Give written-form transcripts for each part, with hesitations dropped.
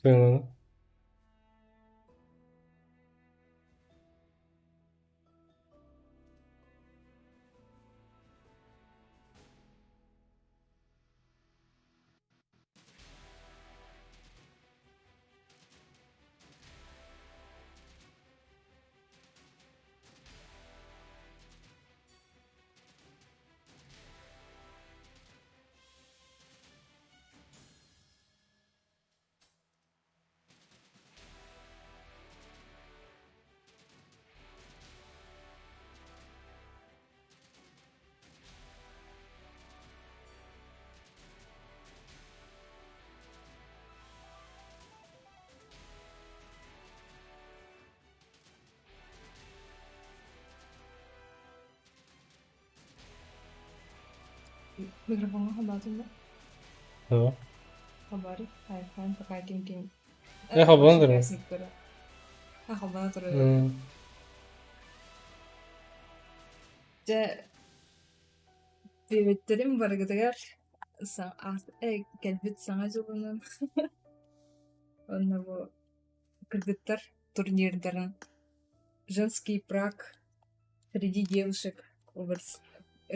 Сыананы. Микрофоҥҥа холбоотуҥ да? Тоҕо? Холбоору. Айфон пока ким-ким Э, холбоон турар. А, холбоно турар. Дьэ, диэбиттэрим барыгытыгар кэлбит Саҥа дьылынан уонна бу кыргыттар турнирдарын «Женский прак среди девушек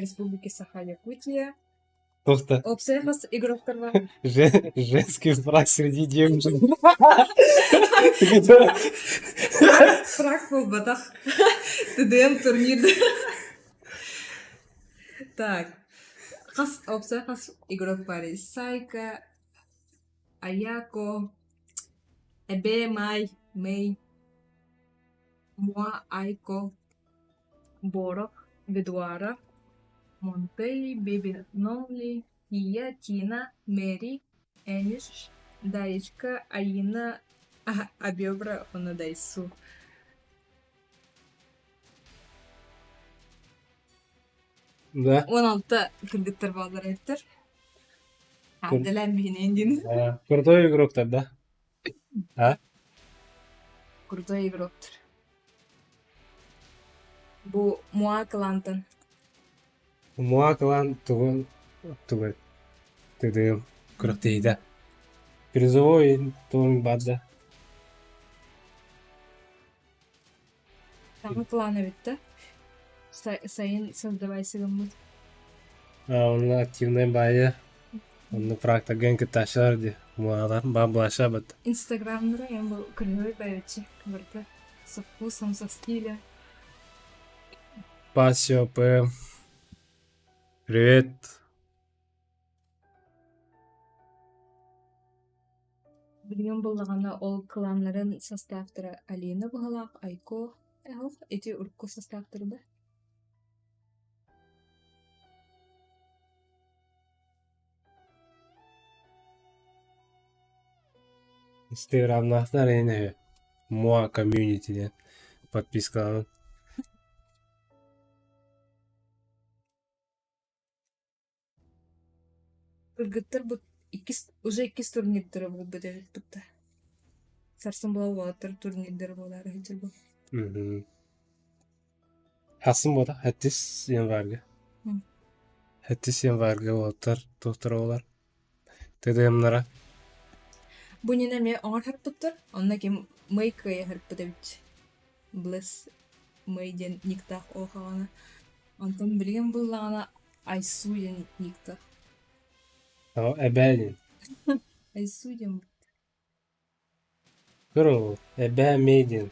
Республики Саха-Якутия» Туох Уопсайа хас игроктарга Женский фраг среди девушек. Фраг буолбатах. ТДМ турнир. Так. Хас уопсайа хас игрок баарый? Сайка, Аяко, Эбэ Май, Мэй, Муа Айко, Борох, Бедуара, Монтей, Беби Нонли, Ия, Тина, Мэри, Эниш, Даечка, Аина, Абебра уонна Дайсу. Да. 16 кыргыттар бааллар эбиттэр. Аадалаан биһинэйин диэн. Крутой игроктар, да? А? Крутой игроктар. Бу Муа клантан. Муа клан тугун тугу тыдыым күрэхтэһиитэ. Призовой тугун баар да? Саҥа клан эбит да? Сайын создавай сыгыммыт. А, онно активнай баайы. Онно практарган кыттааччылар дии. Муалар баблаша бат. Инстаграмнара я был кыргый баючи барыта со вкусом, со стилем. Пасио П. Привет. Билигин буллаҕына ол кланнарын составтара Алина быһалаах, Айко эһох ити урукку составтара да? Инстаграмнаахтар эйин үһү. Муа комьюнити диэн подпискаланан. Кыргыттар бу иккис уже иккис турнирдара буолбут эбит бытта. Сарсын була уолаттар турнирдара буолаары сылдьар бу. Мгм. Хассын буота 7 январга. 7 январга уолаттар туохтара буолар. ТДМнара. Бу нина эмиэ оҥор харпыттар, онно ким мый кыайа харпыт эбит. Блэс Мэй диэн никтаах оохаҕана. Онтон билигин буллаҕына Айсу диэн никтаах. О, эбээ диэн. Айсу диэн Көр ол, эбээ Мэй диэн.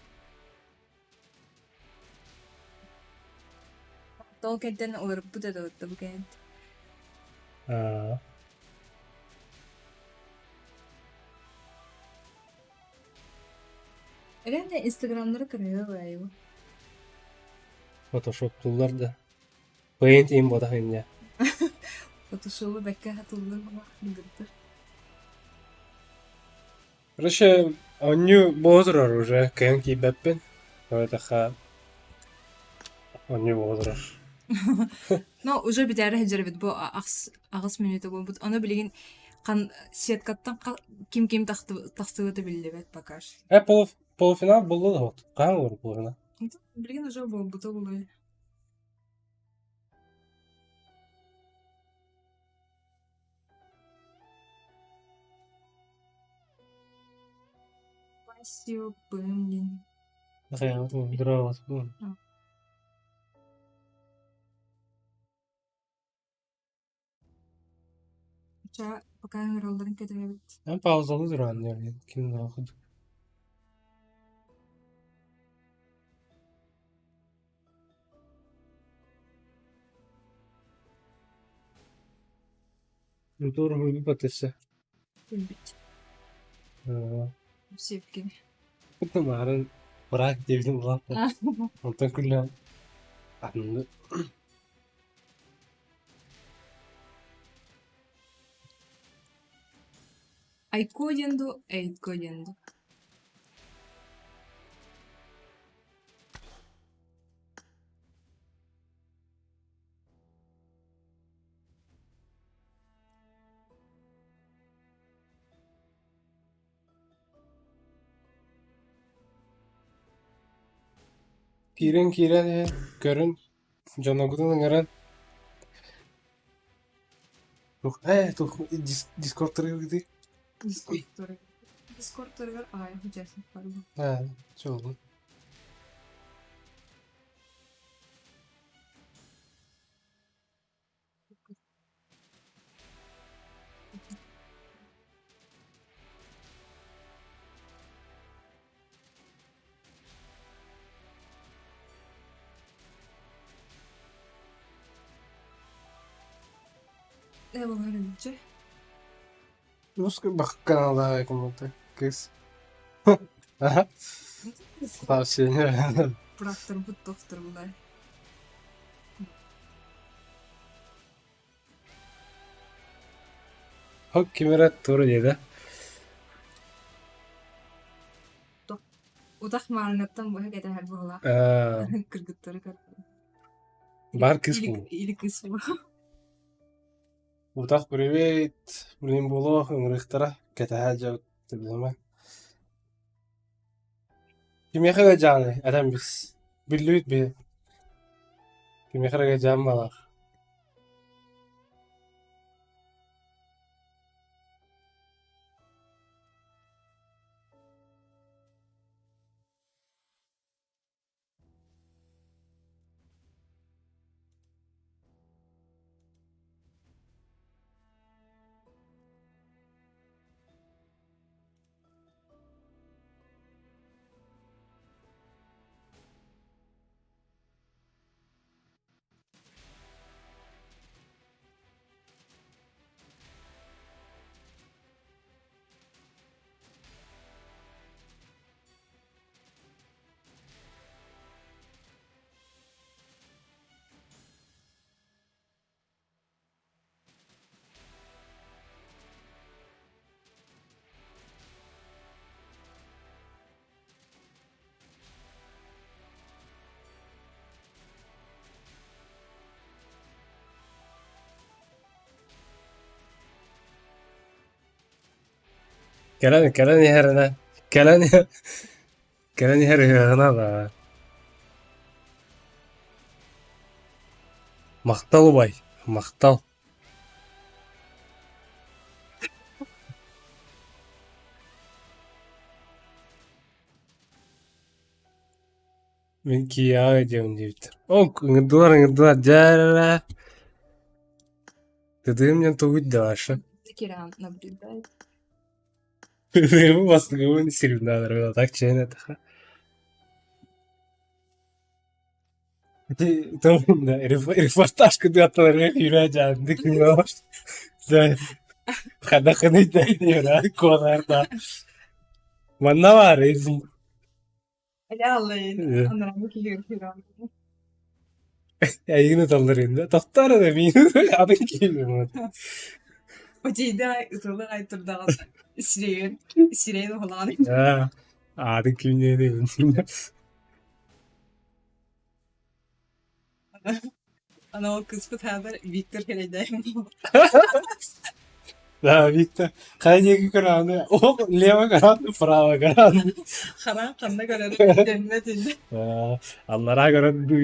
Ол кэнтэн уларыппыт этэ отто бу кэнт. Аа. Реально инстаграмнары кырыа баайы. Фотошоптууллар да. Paint им ботах инньэ. Фотошобу бэккэ хатыллар гырдыр. Короче, оонньуу буола турар уже, кыайан киирбэппин. Тоҕо оонньуу буола турар. Но уже бүтээри сылдьар эбит бу аҕыс мүнүүтэ буолбут. Ону билигин хан сеткаттан ким-ким тахсыбыта биллибэт пока. Э, полуфинал буолла да вот. Хаһан буолар полуфинал? Билигин уже буолбута буолуо. Асио Пым диэн. Ча пока ыҥыралларын кэтэһэбит. Эн паузалыы туран ким ким Тур батыса. Билбит. Севкин. Марын быраак диэбитин улааппыт. Онтон күллээн атынны Айко диэн дуу, Эйко диэн дуу? Киирэн киирэн иһэн көрүн дьонугутун ыҥыран туох ээ туох дискордтарыгар Дискордтарыгар. Дискордтарыгар аҕыйах участник бар бу. Аа, чуолбун. Ээ буолар Русский каналда комната кыыс. Сообщение. Бырахтарбыт тохторбулар. Хок кимэрэ тура диэтэ. Утах маарыҥҥаттан быһа кэтэһэр быһыылаах. Кыргыттары көрдүм. Бар кыыс бу. Или кыыс бу. Утах привет, блин буолуох ыҥырыахтара кэтэһэ дьэ тэбилэмэ. Кимиэхэ да дьааны этэн бис. Биллибит би. Кимиэхэ эрэ дьаан балаах. Кэлэн кэлэн иһэринэ кэлэн кэлэн иһэр ыһыаҕына да Махтал убай, махтал. Мин киэһэ диэм диэбиттэр. Ол ыҥырдылар ыҥырдылар дьэ Тыдыым диэн тугуй Даша? Киран наблюдает. Тыдыымы бастыгыбын сириннааларбын так чээн этаха. Ити да репортаж кыдыатталарга киирэ дьаанды кыылар. Хадахыны дайдыра куоларда. Манна бар Эйигин ыталлар Тохтоор эрэ миин атын киһи Отейда ытылык айтырдаҕын сирэйин сирэйин уһулаҕын Аатын кимниэний Ана ол кыыспыт хаатар Виктор кэлэйдээһин Да, Виктор, хайа диэки көрөҕүнүй? Ол лево көрөҕүн, право көрөҕүн. Хараан ханна көрөрүн өйдөммөт ини. Аллараа көрөн дуу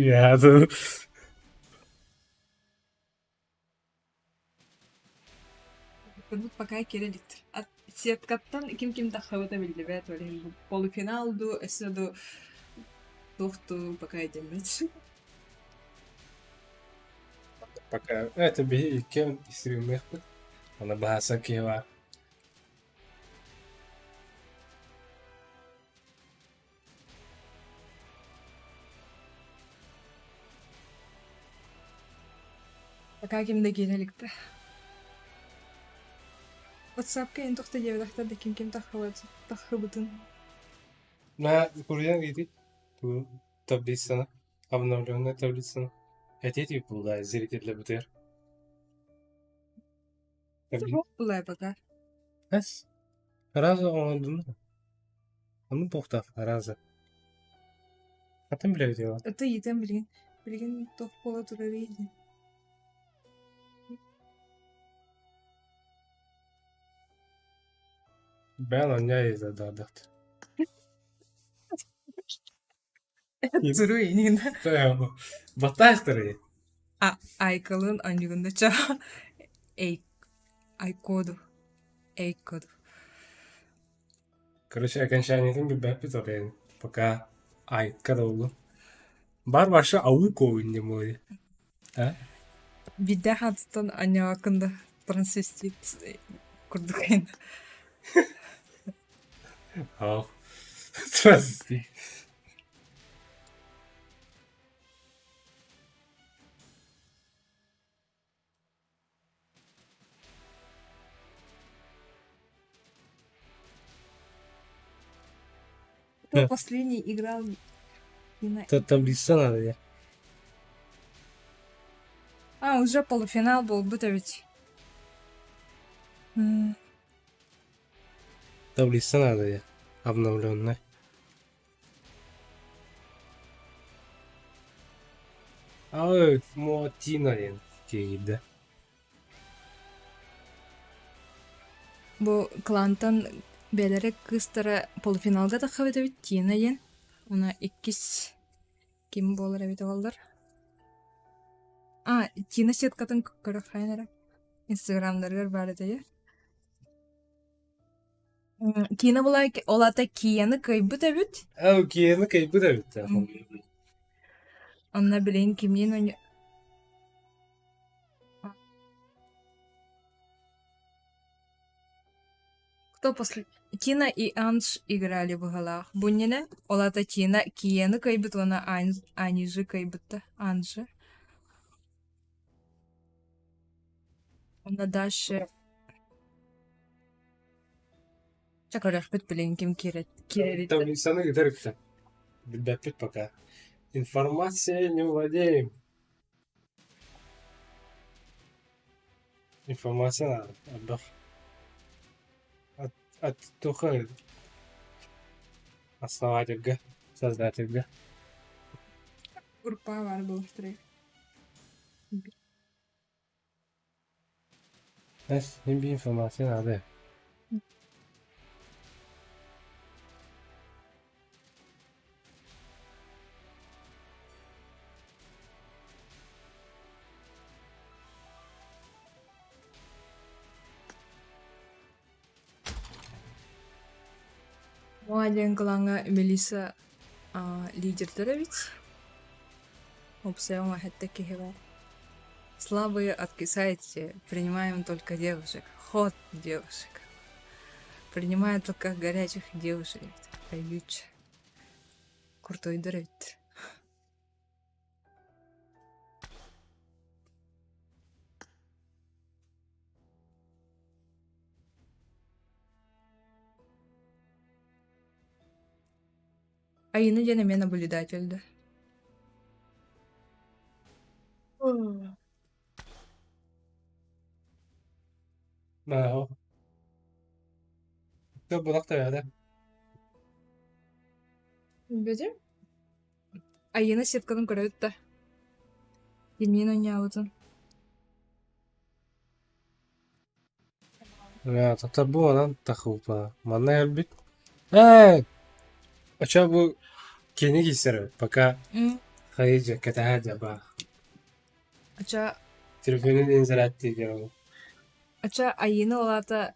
Викторбут пока киирэ иликтэр. Сеткаттан ким-ким тахсыбыта биллибэт, ол иһин бу полуфинал дуу, өссө дуу туох дуу пока өйдөммөт. Пока это биһи иккиэн стримныахпыт. Аны баһааса киһи баар. Пока ким да киирэ иликтэ. Ватсапка эн тохто диэбэтэхтэр да ким-ким таххыбытын. На курьер иди ту таблицаны, обновленная таблицаны. Этити була зритель бутер. Суох булай пока. Эс. Раза оҥордум. Ону туохтаах раза. Атын билэбит дела. Это ыйытан билигин. Билигин туох буола турарый диэн. Бэйэн онньо ыйытадаадат. Туруй инигин. Баттаахтарый. А Айкалын онньугунда ча Эй Айкоду Эйкоду. Короче, окончаниетын билбэппит ол пока айка да буллум. Бар барша ауко инне мой. А? Биирдээх аатыттан анньаакында трансвестит курдук эн. Ау. Трансвестит. Кто последний играл на... Таблица надо я. А, уже полуфинал буолбут эбит. Таблица надо я. Обновленная. Ай, Мотина диэн киирдэ. Бу клантан бэйэлэрэ кыыстара полуфиналга таххыбыт эбит Тина диэн. Уна иккис ким буолар эбит оҕолор? А, Тина сеткатын көрөххөйөн эрэ. Инстаграмнарыгар баар этэ Киинэ була ол аата Кияны кыайбыт эбит. Ээ, Кияны кыайбыт эбит. Онно билигин кимниин Кто после Тина и Анж играли быһалаах. Бу иннинэ ол аата Тина Кияны кыайбыт уонна Анижы кыайбытта. Анжы. Онно дальше Чэ көрүөхпүт билигин ким киирэриттэн. Таблицаны ыытар үксэ. Билбэппит пока. Информация не владеем. Информация надо. Отдох. От, от туха основательга, создательга. Группа баар буолуохтара. Эс, син биир информация наада. Моа диэн кылааҥҥа Мелисса лидердэр эбит. Уопсайа сэттэ киһи баар. Слабые откисайте, принимаем только девушек. Хот девушек. Принимаем только горячих девушек. Ключ. Крутойдор эбит. Айыны диэн эмиэ наблюдатель да. Нааһо. Булак да Бөтүм. Айыына сеткатын көрөбүт да. Кимниин оонньообутун. Тата бу онон тахыпа. Манна кэлбит. Ээ, очо бу кини киирсэр эбит. Пока хайы дьэ кэтэһэ дьэ баар. Очо Телефонун инзэрээттиигэр ол. Очо Айыына ол аата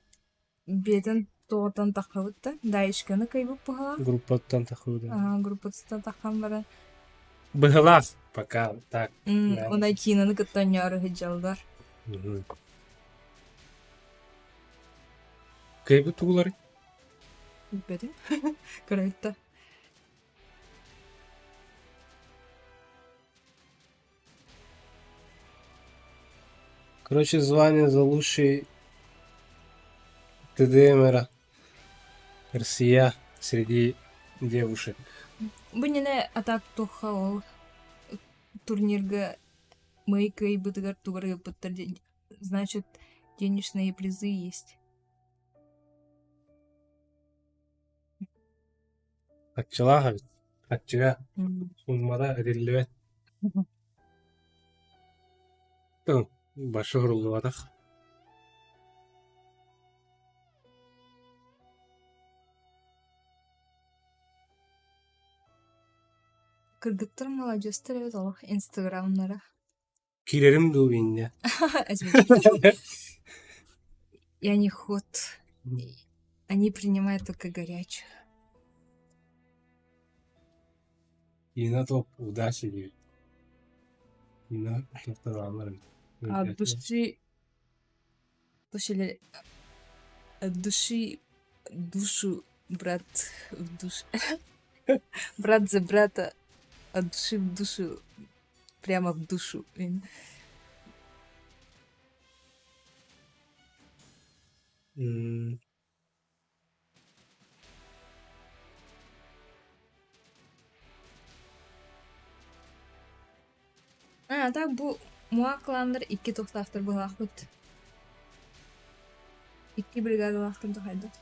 Биэтин туоҕуттан таххыбыт да, Даишканы кыайбыт быһалаах. Группаттан таххыбыт. Аһа, группатыттан таххан баран Быһылаах пока так. Уна Тинаны кытта онньоору сылдьаллар. Кыайбыт тугулары? Билбэтим. Көрөйтө. Короче, звание за лучший ТДМера Россия среди девушек. Бу иннинэ атак туохха ол турнирга мы кыайбытыгар тугар ыыппыттар значит денежные призы есть. Хаччылаах эбит. Хаччыга суммата этиллибэт. Башы суруллубатах. Кыргыттар маладьыастар эбит олох инстаграмнара. Киирэрим дуу инньэ. Я не ход. Они принимают только горячих. Ина топ удачи диэбит. Ина топторооннор эбит. От души от души душу брат в душ. Брат за брата от души в душу прямо в душу. А так бу муа кланнар икки туохтаахтар быһалаахпыт. Икки бригадалаахтар да хайдах.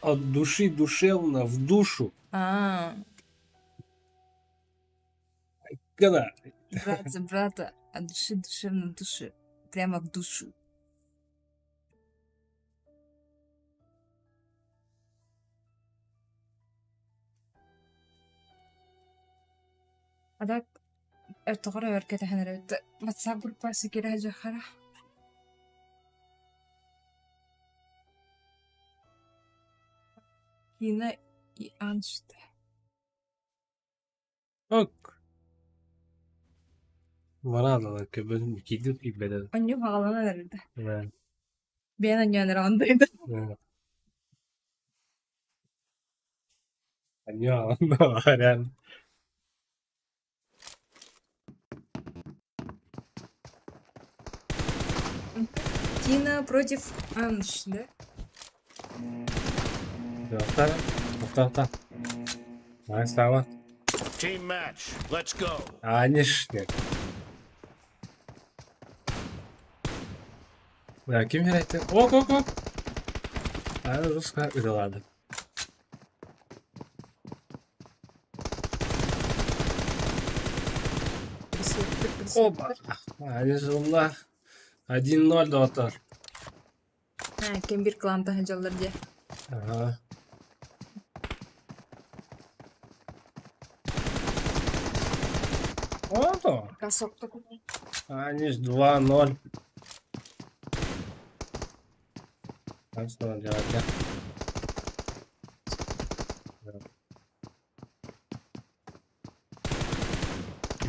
От души душевно в душу. А. Когда? Брат за брата, от души душевно души, прямо в душу. А так тоҕо эрэ кэтэһэн эрэбит WhatsApp группа киирэ сылдьыаххара. Кина и Аншта. Ок. Мараадалар көбөн киирдит киирбэтэ. Онньу хааланан эрэрдэ. Э, Бэйэн онньоон эрэ ондойда. э. Анньу Тина против Анш, да? Тоқта, тоқта, Слава. Team match. Let's go. Аниш нет. Да, ким это? Ок, ок, ок. А, русская ладно. Оба. Аниш ылла. 1-0 доҕоттор. А, ким биир клантан сылдьаллар дии. Ага. Ото. Косок Аниш 2-0. Там что надо делать, да?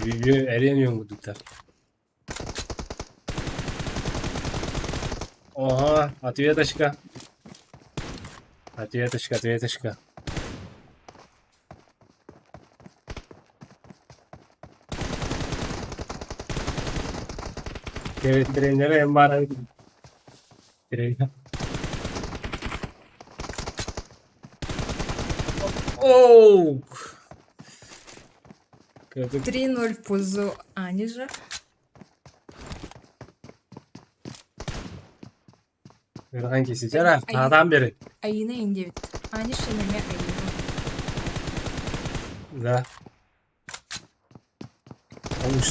Эриэн үөҥ Ага, ответочка. Ответочка, ответочка. Тренера Мара. Тренер. Оу! 3-0 в пользу Анижа. Ырахан киситера, аатаан бери. Айына индебит. Аниш эмэ Айына. Да.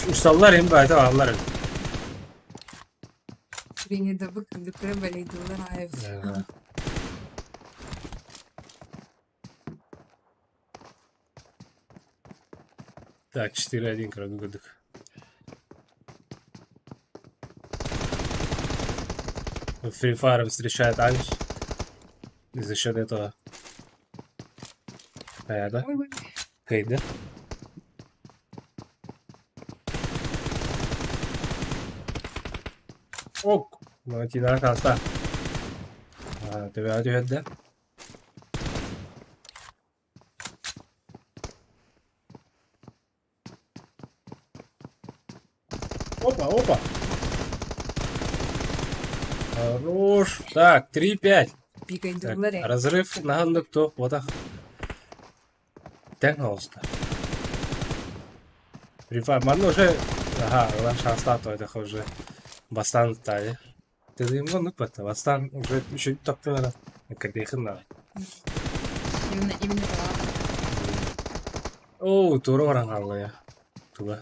Усталлар им баайта бааллар. Тренердэрбит кыргыттары балейдыыллар аайы Ага. Так, 4-1 кыргыгыдык. Free Fire встречает Анж. И за счет этого... Это. Ой, ой. Кыйды. Ок! Матинара таста. Төбөҕө түһэрдэ. Опа, опа. Хорош. Так, 3-5. Так, Пикайдылар ээ. разрыв наһаннык туох буотах. Тэҥ оҕуста. Free Fire манна уже аха ылан шанстаах тоойдохо уже бастаан ыттаайы. Тыгыымҥа оннук батта бастаан уже үчүгэй таптыҥ кэрдиэхин наада. Именно именно талаан. Оо, туора баран хаалла я. Туга.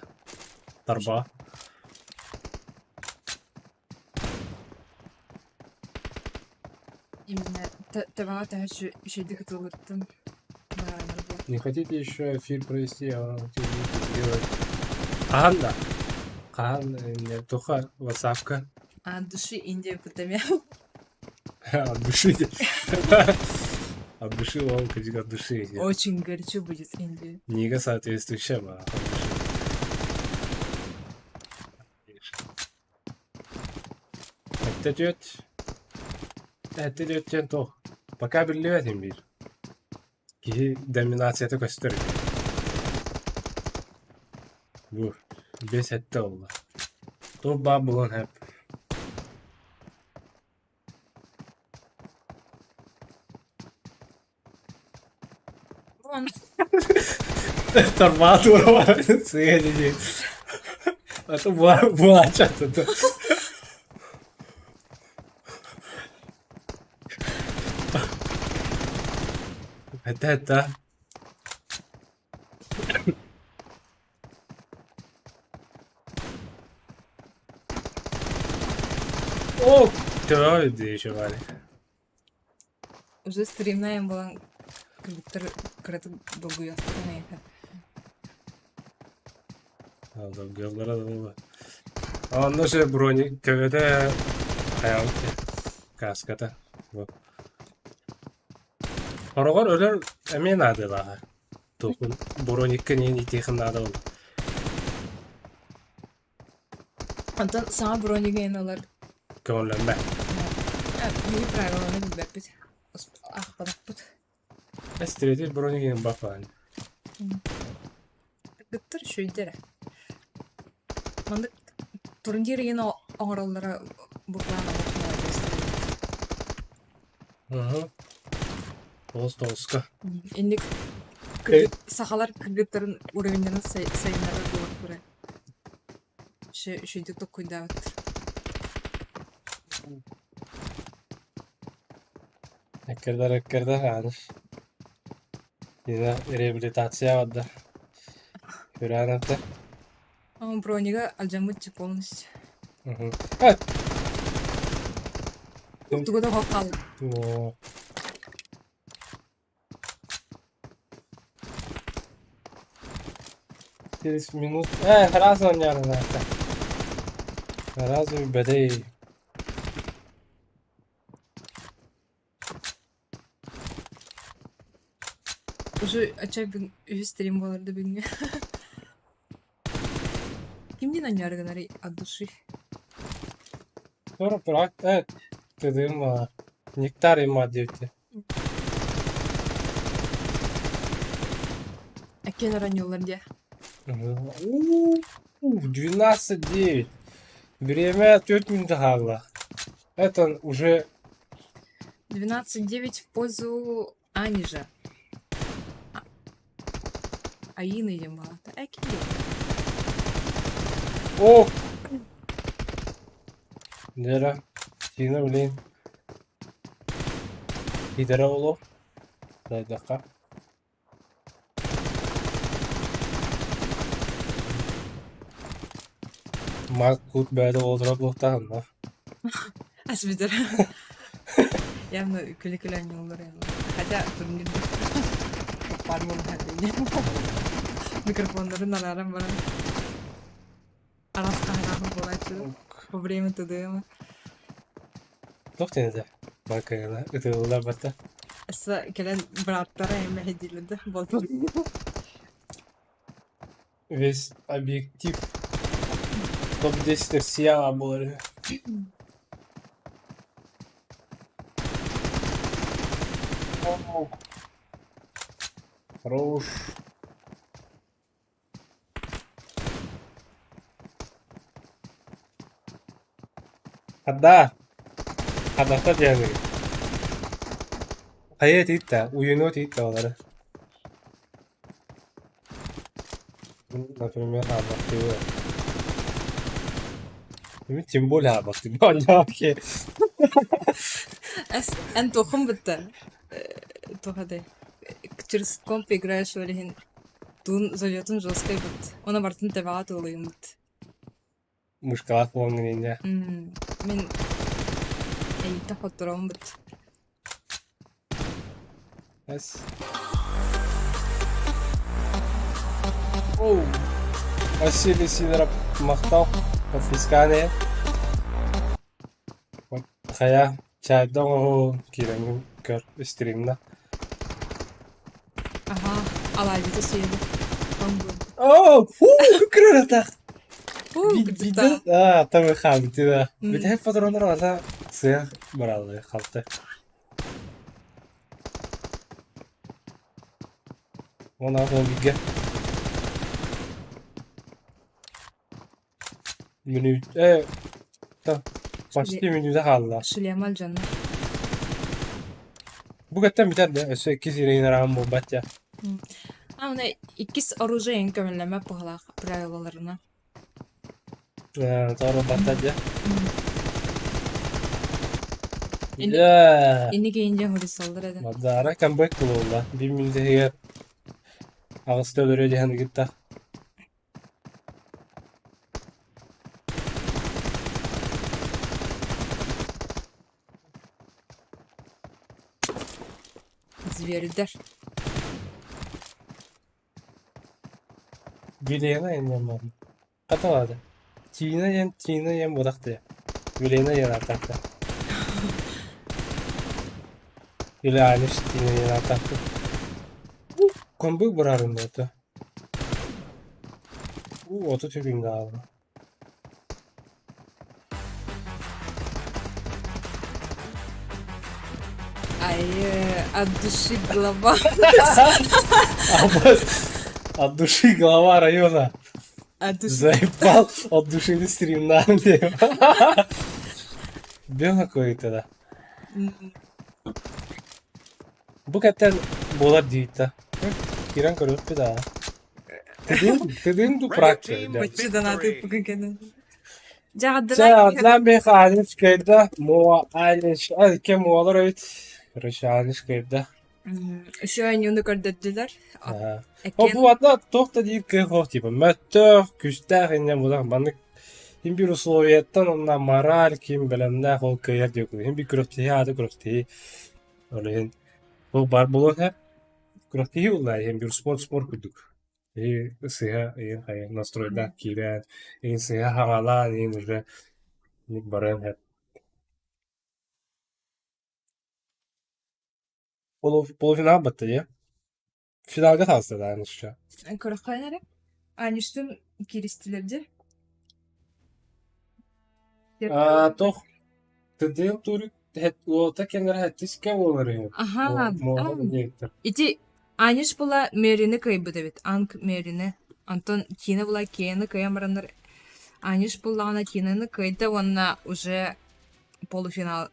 Тарба. Именно төбөҕө төһө үчүгэйдик ытыллыттын быһаарынар буолар. Не хотите еще эфир провести, я вам сделать. Хаһан да? Хаһан не туха ватсапка От души Индия пытамя. от души. От души ол кырдьык от души. Очень горячо будет Индия. Нига соответствующая ба. Эттэ түөт. Эттэ түөт диэн туох. Пока биллибэт им биир. Киһи доминацията көстөр. Бу бес эттэ буолла. Туох баар буолуон сөп. Вон. Тарбаа туора сыа дии. А то буолааччы Это это. О, төбө дии еще баар. Уже стримнаем буолан кыргыттар кыратык долгуйуохтарын эйиэхэ. Долгуйаллара да Онно же брони төбөтө хайаабыт каската. Бу. Хороҕор өлөр эмиэ наадалааҕа. Туохун броникка иһин итиэхин наада буолла. Онтон саҥа бронига эн ылар Көҥүллэммэт. Биһи правиланы билбэппит. Аахпатахпыт. Эстиретир броник иһин бапаан. Кыргыттар үчүгэйдэр. Маннык турнир игин оҥороллоро буквально олох молодец. Угу. Тоҕус тоҕуска. Инник сахалар кыргыттарын уровеннарын сайыннарар буолуохтара. Үчүгэйдик толкуйдаабыттар. Эккирдэр эккирдэр ааны. Дина реабилитация барда. Күрээн эрдэ. Бронига алдьаммыт полностью. Угу. Тугу да хаалла. О. Через минут. Сразу оонньоон Сразу бэдэй. Уже ача бүгүн үһүс стрим буолар да бүгүҥҥү. Кимниин анньаары гынарый от души? Sonra bırak. Evet. Dediğim var. Nektar диэбитэ. Эккиэн оонньууллар диэ. 12-9. Время 4 минуты хаалла. Это уже 12-9 в пользу Анижа. Аины диэн баҕата. Эккиэн. О! Лера, Тина, блин. Киирэрэ буолуо. Дайдахха. Марк кут бэйэтэ олорор буолуохтаах онно. Ас бүтэр. Явно күлэ-күлэ оонньууллар явно. Хотя турнирда баар буолан Микрофоннарын арааран баран араас хаһыҥаахын буолааччы во время ТДМ. Туох диэн этэ? Бакыына ытыллар барта. Өссө кэлэн бырааттара эмэһэйдииллэр да буолбут. Весь объектив топ-10 Россияҕа буолар үһү. Хорош. Хадаа, хадата диэни. Хайа тииттэ, уйунуо тииттэ олары. Например, хаалбахтыы. Тем более хаалбахтыы. Оонньообут Эс, эн туоххун бытта? Туох этэй? Через комп играешь ол иһин туун зоветун жесткай быт. Оны бартын тэбэҕэ туолуйуммут. Мышкалаах буолаҥҥын инньэ. Мин эйиттэн хотторобун быт. Эс. Оу. Василий Сидоров махтал подписканы. Хайа, чайда оҥоһуу киирэҥҥин көр стримна. Аха, алаадьыта сиэбит. Оо, фу, кырыратах. Фу, Видно, а, там и хаамты да. Бүтэһик патроннар ата сыах бараллы халты. Оны атын бигэ. Мүнүүт, э, та, почти мүнүүтэ хаалла. Шлема алдьанна. Бу кэттэн бүтэр да, өссө иккис ирэйин араан буолбат дьэ. А, уна иккис оружие эн көмөллөмө пыһалаах правилаларына. Э, тоҕо батта дьэ. Дьэ. Инники инде хурисаллар эдэ. Мадара камбэк буолла. Биир мүнүүтэ аҕыста өлөрүө диэн ыгытта. Зверьдэр. Елена инньэ Хатылаата. Тина диэн Тина диэн буолах диэ. Елена диэн ааттаахта. Или Алиш Тина диэн ааттаахта. Комбык барарын буолта. Уу, 30 күн хаалла. Ай, от души глава. От души глава района. От души. Заебал от души стримнаан диэн. Бело какой-то да. Бу кэттэн буолар диитта. Кирэн көрүөхпүт аа. Тыдын ду практика. Почти донаты пугакена. Чэ, адлаан биһиэхэ Аниш кыайда. Муо Аниш, икки муолар эбит. Короче, Аниш кыайда. Еще оонньууну көрдөрдүлэр. О, бу атна туох да диир кыах суох типа мөттөөх, күстээх инньэ буолар маннык Иһин биир условияттан уонна мораль ким бэлэмнээх ол кыайар диэки. Иһин биир күрэхтэһии аата күрэхтэһии. Ол иһин ол баар буолуон сөп. Күрэхтэһии буолла иһин биир спорт спорт курдук. Иһи сыһа иһин хайа настройдаах киирэн, иһин сыһа хаҥалаан, иһин уже барыан сөп. Полуфинал батта дии. Финалга таҕыста даҕаны еще. Көрөххө эрэ. Аништын кииристилэр дьэ. Аа, туох Тыдыыл турук уолта кэннэрэ хэттискэ буолар үһү. Аха, Муола диэктэр. Ити Аниш була Мэрини кыайбыт эбит. Анг Мэрини. Онтон Тина була Кены кыайан бараннар Аниш буллаҕына Тинаны кыайда уонна уже полуфинал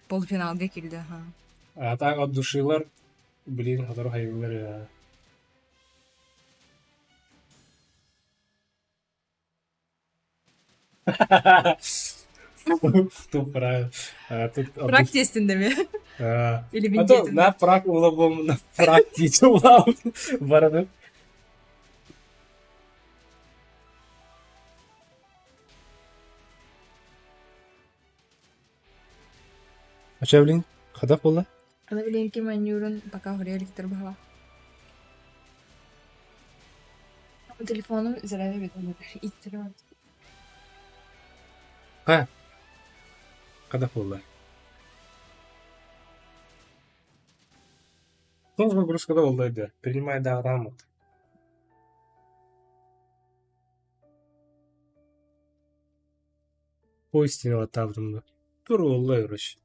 полуфиналга киирдэ. Аха. А так от душилар блин, сотору хайыылар ээ. Тут правильно. А, тут Прак тиэстин А, Или а то на прак улабом на прак тиичэ улаабыт бараны. Ача билин хадах буолла? Аны билигин ким оонньуурун пока уһуруйа иликтэр быһалаах. Телефонум заряда бүтэн иттэрэ Ха, хадах буолла? Тоже нагрузкада буолла өйдө. Принимай даҕатааммыт. Поистине баттаабытым да. Тур буолла короче.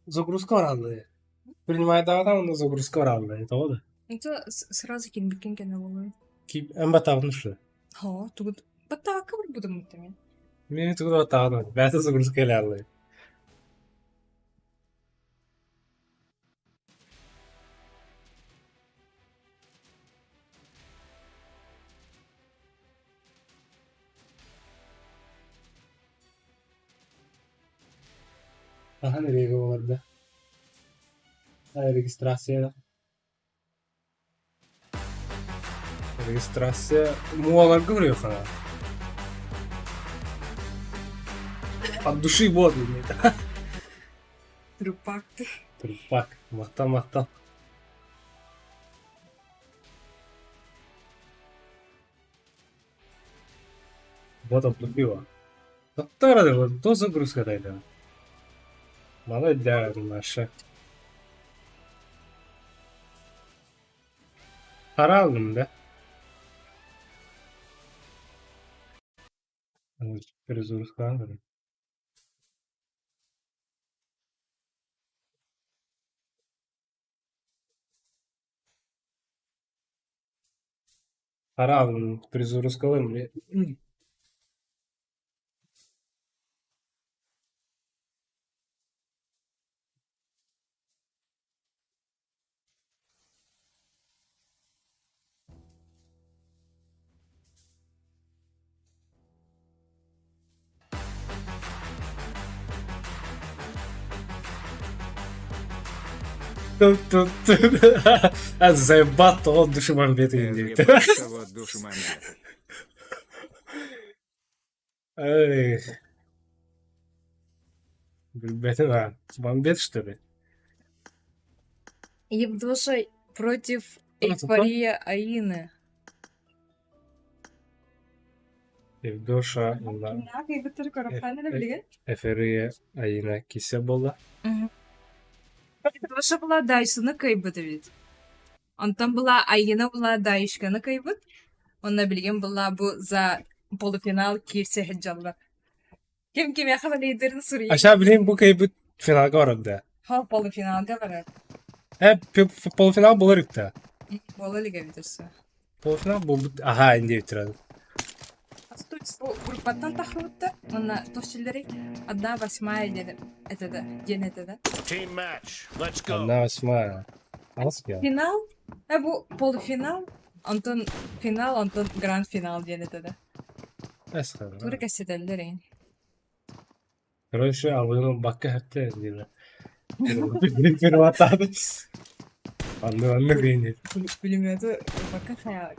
Загрузка бараллыы. Принимайдаҕына уонна загрузка бараллыы, тоҕо да? Это сразу килбиккин кэннэ буолуо. Эн баттаабытын что? Һоо, тугу баттаабакка барбытым мин. Мин тугу да баттаабытым. Бэйэтэ загрузка кэлээллии. Хаһан эриэгэ буолар да? Регистрация Регистрация муоларга уруйхана. От души вот Трупак. Трупак. Махтал, махтал. Вот облупила. Таптара то загрузка дайда. Молодец, Маша. Para aldım да? Перезагрузка. Para aldım. Перезагрузкалым. Заебал от души бомбит. От души бомбит. Эй. Ребята, бомбит, что ли? Евдоша против Эйфория Аины. Евдоша Эйфория Аина кисе буолла. Евдоша была Дайсуны кыайбыт эбит. Онтон была Аина была Дайшканы кыайбыт. Онно билигин была бу за полуфинал киирсэ сылдьаллар. Ким кимиэхэ балейдарын суруйар. Аша билин бу кыайбыт финалга барар Хол полуфиналга барар. Полуфинал буолар икта. Буола илик эбит өссө. Полуфинал буолбут аха инде бүтүрэр. Бу группаттан тахсыбыттар уонна туох одна восьмая диэн этэ да диэн этэ да. Team match. Let's go. Одна восьмая. Алыс Финал? Бу полуфинал, онтон финал, онтон гранд-финал диэн этэ да. Тура кэпсэтэллэр эҥин. Короче, албын бакка хэпте диэн. Перватады. Анны анны гейнет. Пулеметы бакка хая.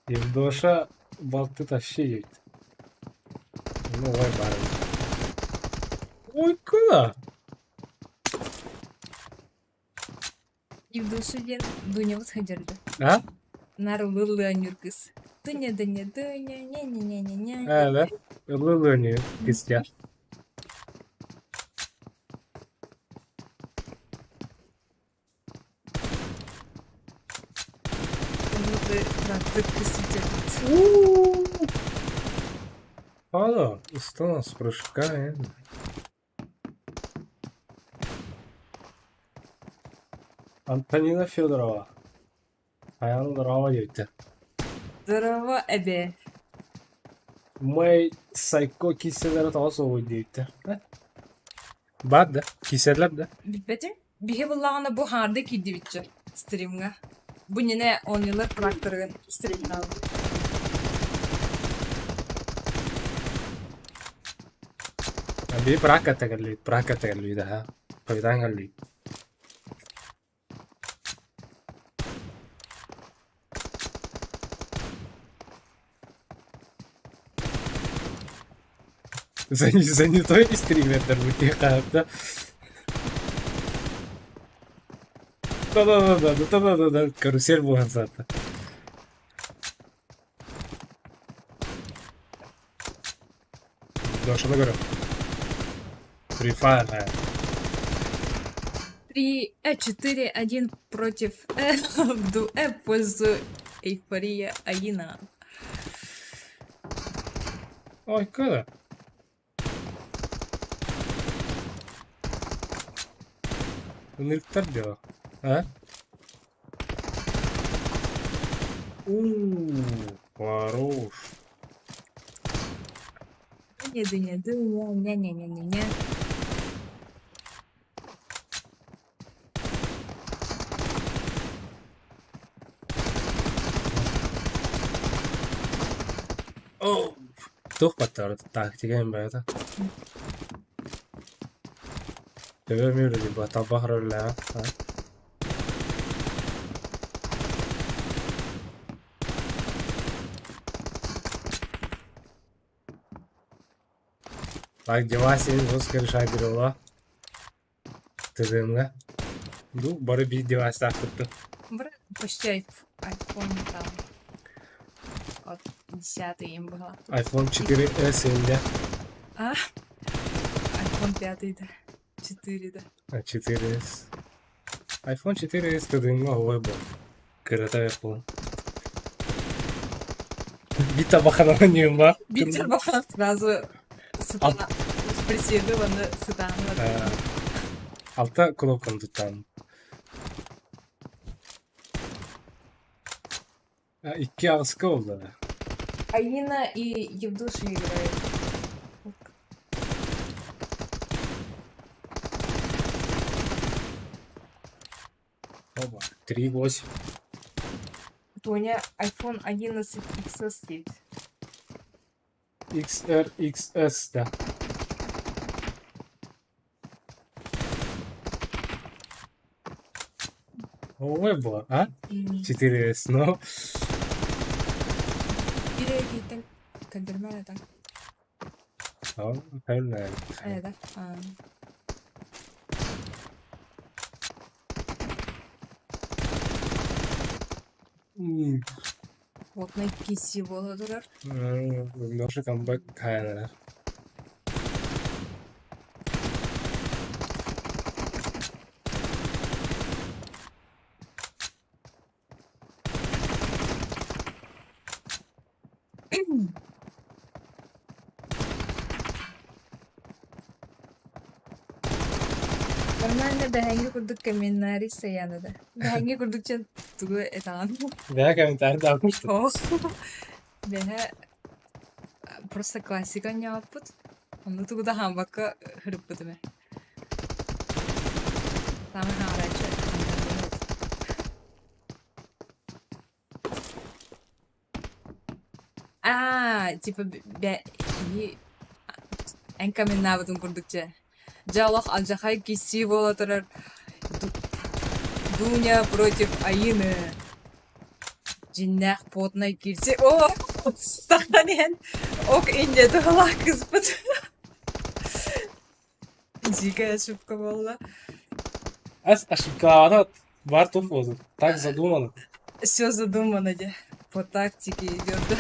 Евдоша балты тащи едет. Ну, ой, бары. Ой, куда? Евдоша диэн Дунябыт сылдьарда. А? Наар ыллыыр кыс. Дуня, Дуня, Дуня, ня-ня-ня-ня-ня. А, да? Ыллыыр кыстя. Ала, устал с прыжка. Антонина Федорова. Хайаан здорово диэбиттэр. Здорово, эбээ. Мэй Сайко киссэлэрэ тоҕо суоҕуй диэбиттэр. Баар да? Киирсэллэр да? Билбэтим. Биһи буллаҕына бу хаарды киирдибитчэ стримҥа. Бу иннинэ оонньуулар тракторыгын стримнаабыт. Биһи пракката кэллибит, пракката кэллибит аһа. Хойутаан кэллибит. Занятой стримердэр бутиихаата. Да-да-да-да, да-да-да-да, карусель буолан саата. Дошаны көрө. Free Fire ha. 3, 4, 1 против в в пользу Эйфория Аина. Ой, кыра. Ынырыктар дьоно. А? У, хорош. Дыня, дыня, дыня, ня-ня-ня-ня-ня. Оо, туох баттаары тактика баҕата. Төбө мүрү талбах роллаа. Так, девайс жестко решает дела. ТДМ-ҥа. Бу бары биир девайстаахпыт Бары почти iPhone там от 10 им было. iPhone 4S инде. А? iPhone 5 да. 4 да. 4S. iPhone 4S ТДМ-ҥа оһуой буол. Кырата Apple. Биир табаханан ньыма. Биир бахан сразу сытана преследованы сытаан Алта кнопканы туттаан. Икки аҕыска буолла да. Аина и Евдуша играют. Оба. 3,8. Вот у меня iPhone 11 XS стоит. XR, XS, да. Ой, была, а? 4S, ну. Или көрдөрмө так. Правильно. Да. Уотунай киирсии буола турар. Леша камбэк хайанара. Нормально бэһэҥҥи курдук комментарий сыйаана да. Бэһэҥҥи курдук чэн тугу этэҕин? Бэһэ комментарий даҕаны Оох. Бэһэ просто классика оонньообуппут. Онно тугу да хааммакка ырыппытым ээ. Саамай хаалааччы Аа, типа бэ и эн каменнаабытын курдук дьэ. Дьэ олох алдьархай киирсии буола турар Дуня против Аины. Дьиҥнээх потнай киирсии. Оо, тахсан иһэн ок инньэ туһалаах кыыспыт. Дикая ошибка буолла. Ас ошибкалаабата бар туох буолсун. Так задумано. Все задумано дьэ. По тактике идет да.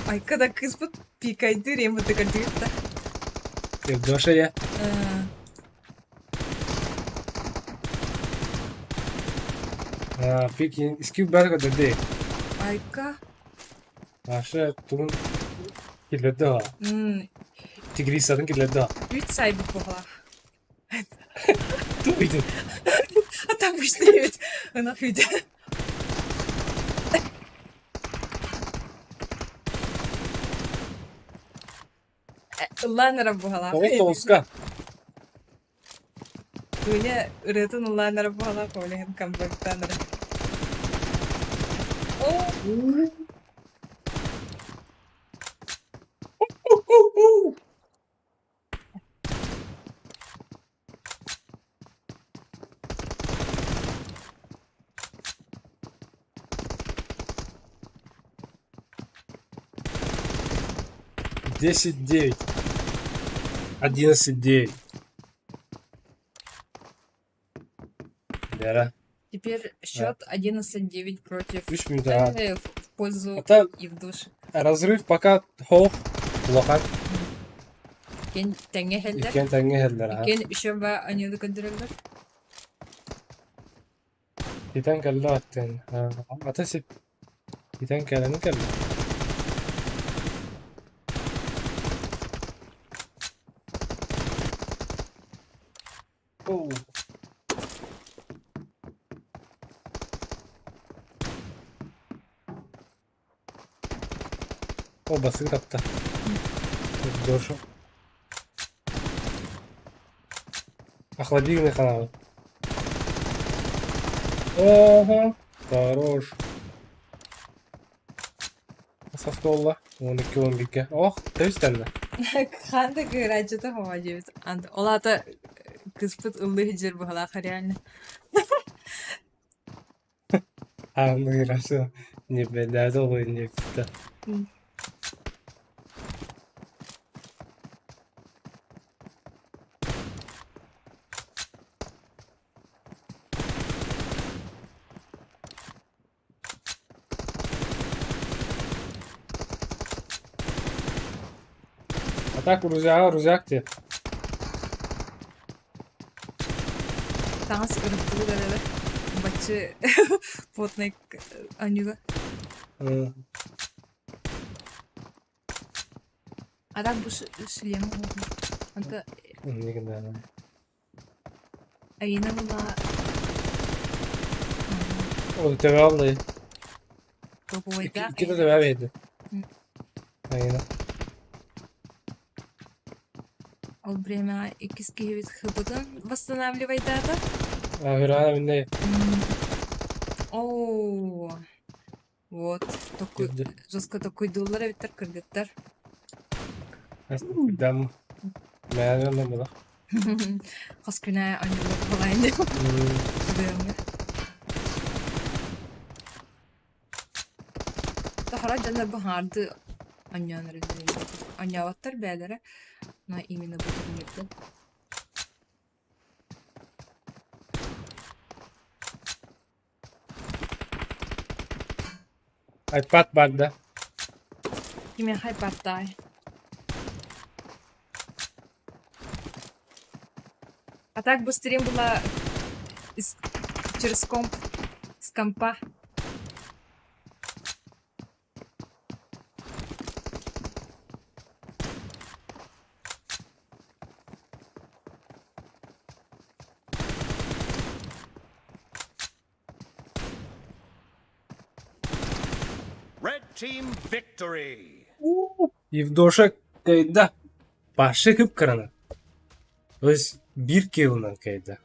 Айка да кыыспыт пикайдыыр ему тыгардыыр да. Евдоша я. Пик скип баар көрдөрдө. Айка. Маша тугун киллэрдэ аа. Тигрисатын киллэрдэ аа. Үт сайбыт буоллаах. Тугуйдун. А там үчүгэй ынах үүтэ. Ыллаан эрэ буоллаах. Тоҕус тоҕуска. Дуня ырыатын ыллаан эрэ буолла, ол иһин камбэктаан эрэ. Оо, 10-9. 11-9. Вера. Теперь счет 11-9 против Үс минута. в пользу Это Евдуши. разрыв пока хоох улахан. Иккиэн тэҥҥэ иһэллэр. Иккиэн тэҥҥэ иһэллэр. аха. Иккиэн еще ба аньыыны көрдөрөллөр. Итэн кэллэ аттын. Ата сип. Итэн кэлэн кэллэ. Оу. О, басыы тапта. Дошу. Охладильный канал. Ого, хорош. Састолла. 12 11 Ох, тэбис тэннэ. Ханта кыырааччыта хома диэбит. Ол аата кыспыт ыллыы сылдьар быһалаах реально. Аныгырасы небедээт оҕуйунньукта. А так рузяга рузяк диye. Таҥас ырыттыбыт эрэлэр. Баччы плотнай аньыга. А так бу шлем Онто Айына була Ол төбө Топовайдаах Икки да төбө биэрди. Айына. Ол бириэмэҕэ иккис киһибит хыбытын восстанавливайдаата. Үрэҕэ миннэ Оо, вот, такой жестко такуйдууллар эбиттэр кыргыттар. Дам мээнэ була. Хос күнэ анньыллар буолаайын Быамҥа. Тахара дьоннор баһаарды анньаан эрэллэр Анньаабаттар бэйэлэрэ, но именно бу турнирга. Айпад бар да? Кимиэхэ айпадтаай? А так бы стрим была из... через комп, с компа. Red team victory! Евдоша кыайда. Паша кып-кыраны. То есть биир килынан кыайда.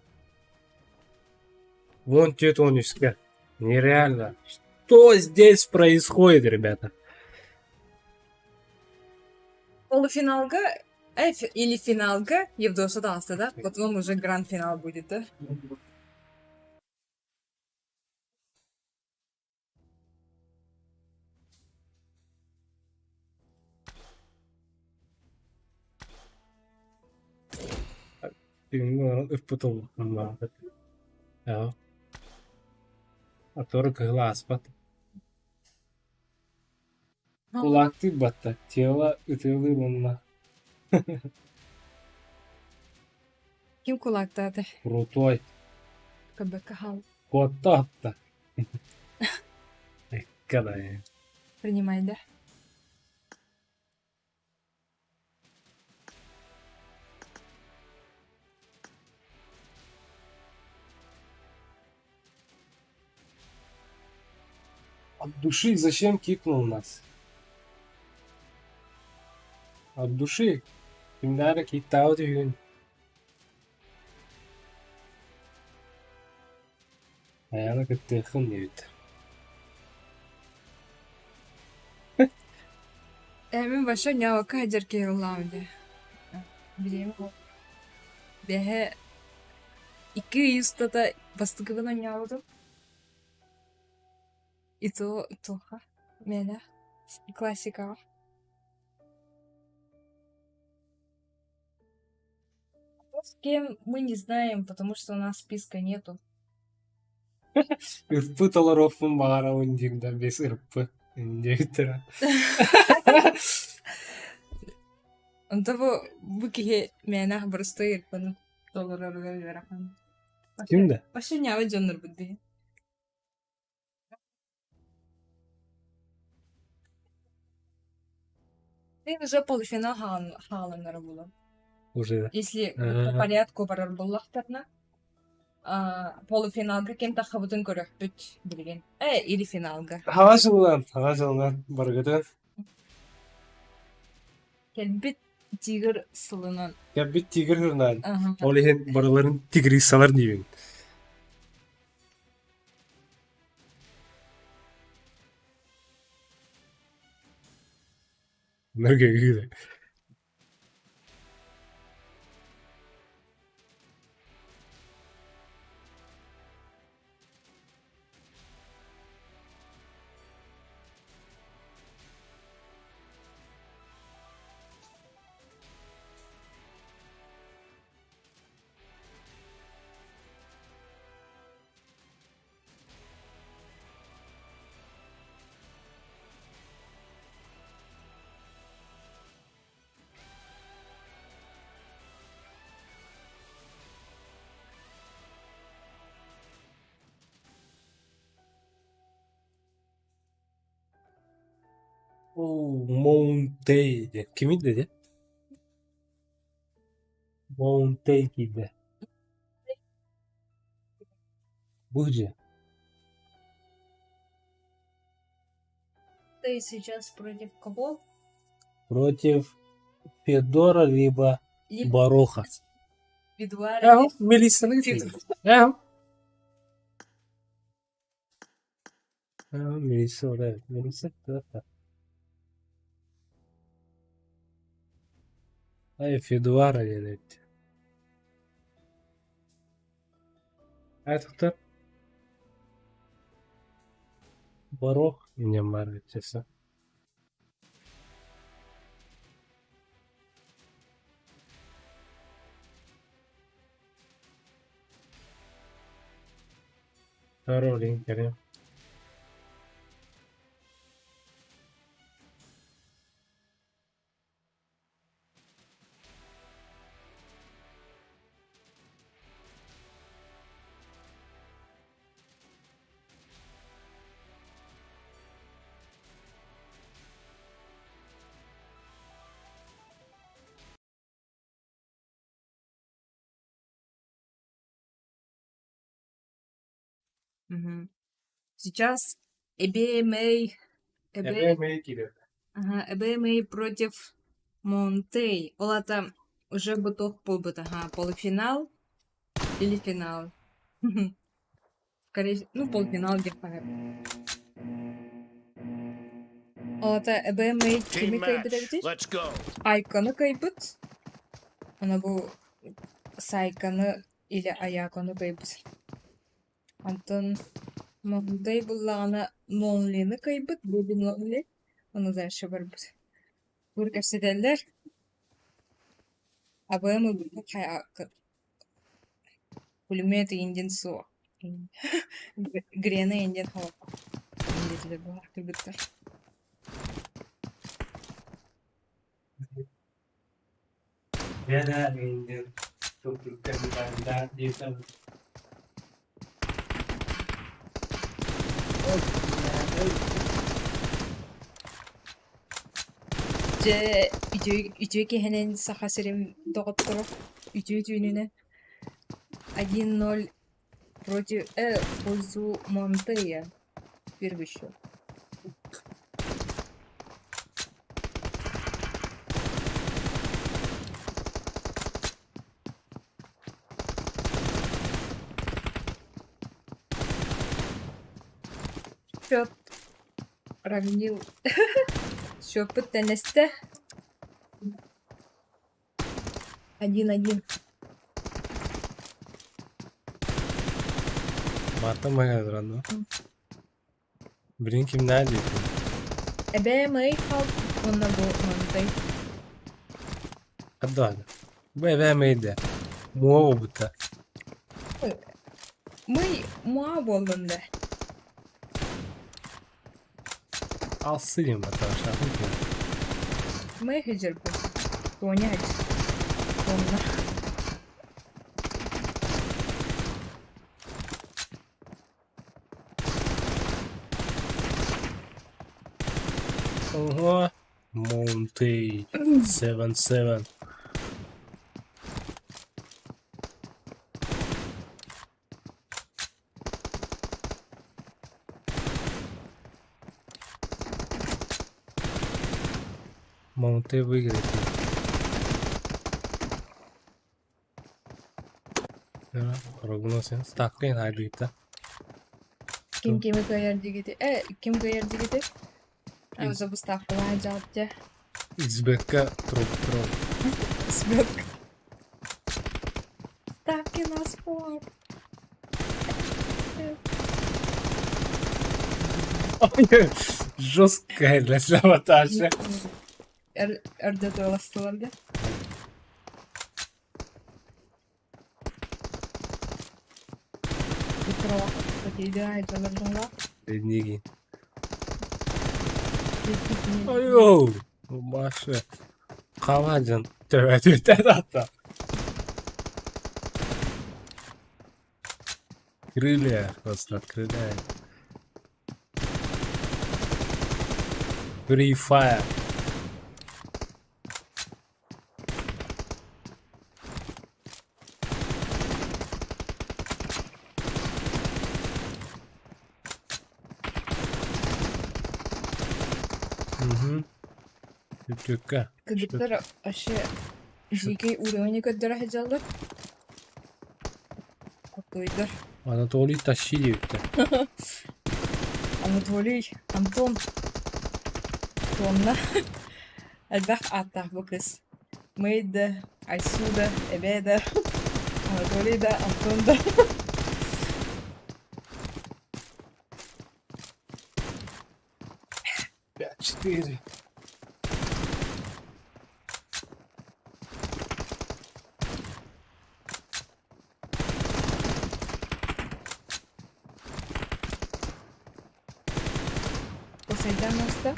Вон тет он үскэ. Нереально. Что здесь происходит, ребята? Полуфиналга или финалга Евдоша таҕыста да, потом уже гранд-финал будет, да? Түүҥҥү ыппыт Аторы кыһыл ааспат. Кулаактыы батта, тело ытыалыыр уонна Ким кулаактаата? Крутой. Көрбөккө хаал. Куотта атта. Эккэ Принимай, да? От души зачем кикнул нас? От души. Кимнээри кииттаабыт үһүгүн. Айаана кыттыаххын диэбит. Мин вообще ньаалака сылдьар киһи ыллаам дии. Билиэм Бэһэ 2 ый устата бастакыбын оонньообутум. И то туохха миэнэ классикаҕа. С кем мы не знаем, потому что у нас списка нету. Ырпы толоруохпун баҕарабын диир да без ырпы диэбиттэрэ. Онто бу киһи мээнэх боростуой ырпаны толороругар ыарахан. Ким да? Вообще ньаабыт дьоннорбут дии. Ты уже полуфинал хааланара буолан. Уже. Если по порядку барар буоллахтарына, полуфиналга ким таххыбытын көрөхпүт билигин. Или финалга. Хаҕа дьылынан, хаҕа дьылынан барыгытын. Кэлбит тигр сылынан. Кэлбит тигр сылынан. Ол иһин барыларын тигриссалар диибин. Нөргөйгү Оо, Моунтей диэн кимий диэ? Моунтей киирдэ. Бу дьиэ. Ты сейчас против кого? Против Федора либо Либо Бароха. Эдуарда. Мелиссаны Федор. Мелисса, да, Мелисса, да. Ай, Федуара диэн эбит. Айтыктар Барох инньэн баар эбит честно. Паролин кэлин. Мгм. Сейчас Эбэмэй Эбэ Эбэмэй киирэр. Ага, Эбэмэй против Монтей. Ол аата уже бу туох буолбут аха, полуфинал или финал? Скорее, ну полуфинал диэххэ сөп. Ол аата Эбэмэй Team кими кыайбыт match. эбитий? Let's go. Айканы кыайбыт. Аны бу Сайканы или Аякону кыайбыт. Онтон Мондай буллаҕына Ноллины кыайбыт, Бэби Нолли, ону дальше барбыт. Бу кэпсэтэллэр, АБМ ылбыт пулемет индин суох. Грена индин суох. Диэтилэр быһах кыргыттар. Грена индин диэтэ. Дьэ, үтүө, үтүө киһинэн Саха сирин доҕотторо үтүө түүнүнэн 1-0 против в пользу Монтея первый счет. Счет равнил. Счеппут тэнэстэ. 1-1. Мантан майгыра ну. Билин кимнээх диэтиҥ? Эбээ Мэй хаалбыт уонна бу Монтай. Даҕаны. Бу эбээ Мэй да муо буолбута. Мый муа буоллун да. Алсы диэн батаашаатын киһи. Мэй сылдьар бу. Тоня сылдьар. Онно. Ого. Монтей 7-7. Монтей выиграет. Прогноз ставка хайдыыта. Ким кими кыайар диигити? Э, ким кыайар диигити? Забыставкалаан дьаалт Xbetка труп труп. Сбетка. Ставки на спорт. Жесткая для саботажа. Эрдэ туоластылар да? Ниги. Айоо! Маша. Халадин. Төбөтүттэн Крылья просто открыляет. Free Fire. Угу. Үтүккэ. Кыргыттар вообще дьиикэй уровень көрдөрө сылдьаллар. Кутуйдар. Анатолий тащи диэбиттэр. Анатолий, Антон Тонна элбэх ааттаах бу кыыс. Мэй да, Айсу да, Эбээ да, Анатолий да, Антон да. 5-4. Посейдон оста.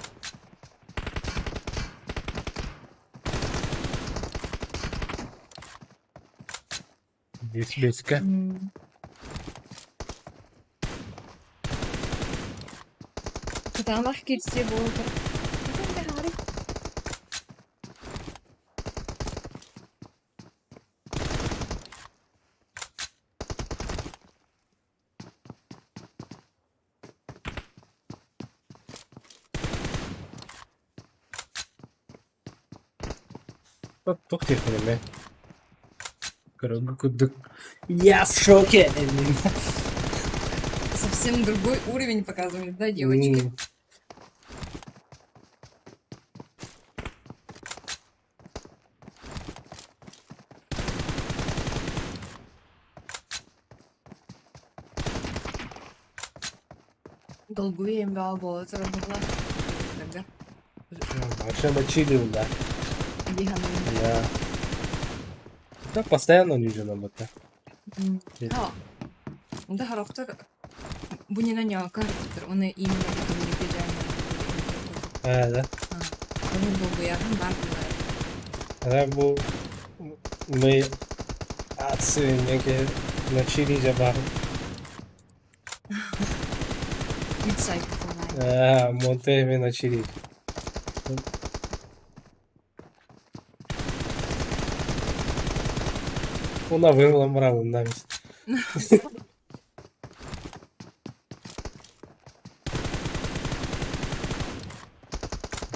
Биэс биэскэ. Кытаанах киирсии буолар. Туох диэхпин эмэ Көрөргө курдук Я в шоке! Совсем другой уровень показывает, да, девочки? Долгуем бөҕө буола турар буолла. Вообще мочили, да. Дии саныыбын. Да. Так постоянно нужно работа. Да, харахтар бу нина ньака уонна именно А, да. Ону долгуйаһын баар буолар. Она бу мы отцы некие мочили жабар. Мидсайд А, Монте мочили. Она вымыла мрамор намис.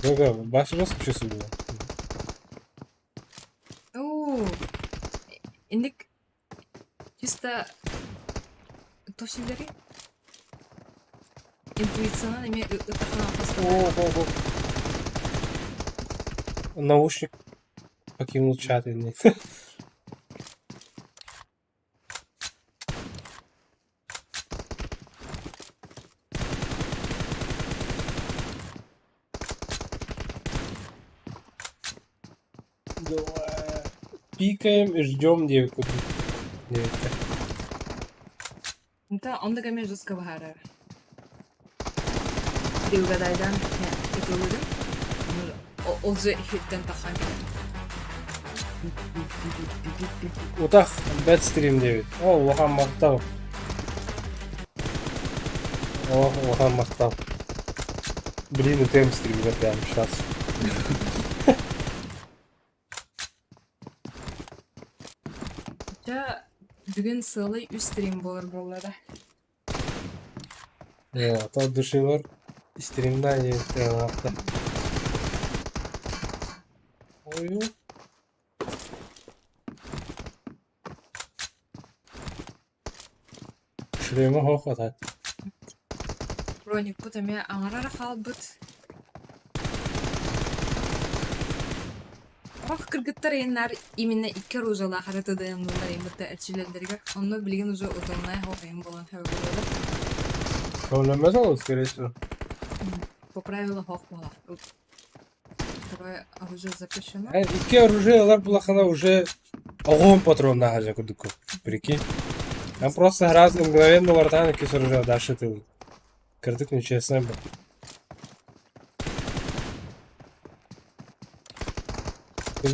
Дога, баш жестко чувствую. Оо, инник чисто тосиллери. Интуициянан эмиэ ытаххына О, о, о. Наушник покинул чат инни. Давай. Пикаем и ждем девку. Девятка. Онто оннук эмиэ жестко быһаарар. Ты угадайдан ытылыгын ол же иһиттэн таххан кэлэр. Утах бэт стрим диэбит. О, улахан махтал. О, улахан махтал. Блин, ытыам стримҥэ прямо сейчас. Дьэ, бүгүн сыалай үс стрим буолар буолла да. А то душилар стримна не Ой, Шлема хохотат. Броникпут эмиэ аҥара хаалбыт. Ох, кыргыттар ыйыннар именно икки оружиелаах эрэ тыдыйанныыллар ыймытта эрчиллэллэригэр. Онно билигин уже утумнаах оҕойум буолан хөбүлүөдэ. Проблема скорее всего. По правилам ох буолар. Второе оружие запрещено. Икки оружие ылар булахана уже оҕуһун патроннаах дьэ курдук. Прикинь. Там просто раз мгновенно вартан икки оружие дальше ты. Кырдык нечестно был.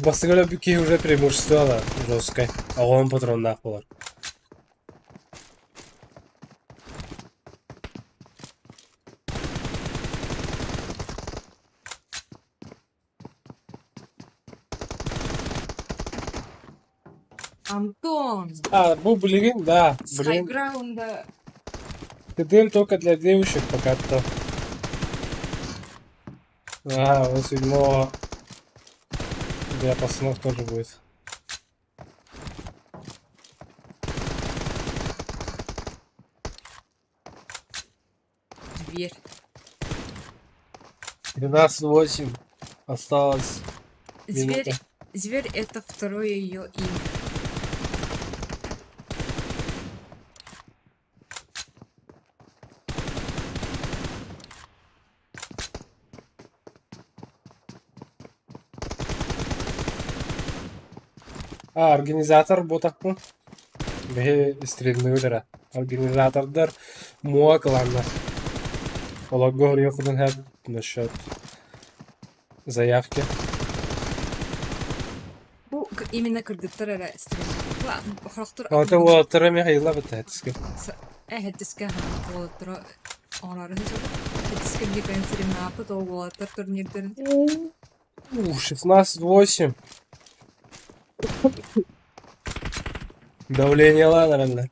Бастыгы өлбүт уже преимущество да жесткое. Оҕуһун патроннаах буолар. Антон! А, бу билигин, да, блин. Хайграунда ТДМ только для девушек пока то. А, вот седьмого для пацанов тоже будет. Дверь. 13-8. Осталось Зверь, минута. зверь это второе ее имя. А, организатор буотахпын. Биһи стримныыбыт эрэ. Организатордар муа кылааннар. Олорго хоруйуоххутун сөп насчет заявки. Бу именно кыргыттар эрэ стримнар. Хорохтор Ота уолаттара Михаила бытаатыска. Эһэттискэ уолаттара оҥороору сылдьаллар. Хэттискэ биир кэлин стримнааппыт ол уолаттар турнирдарын. 16-8. Давлениелаан эрэллэр.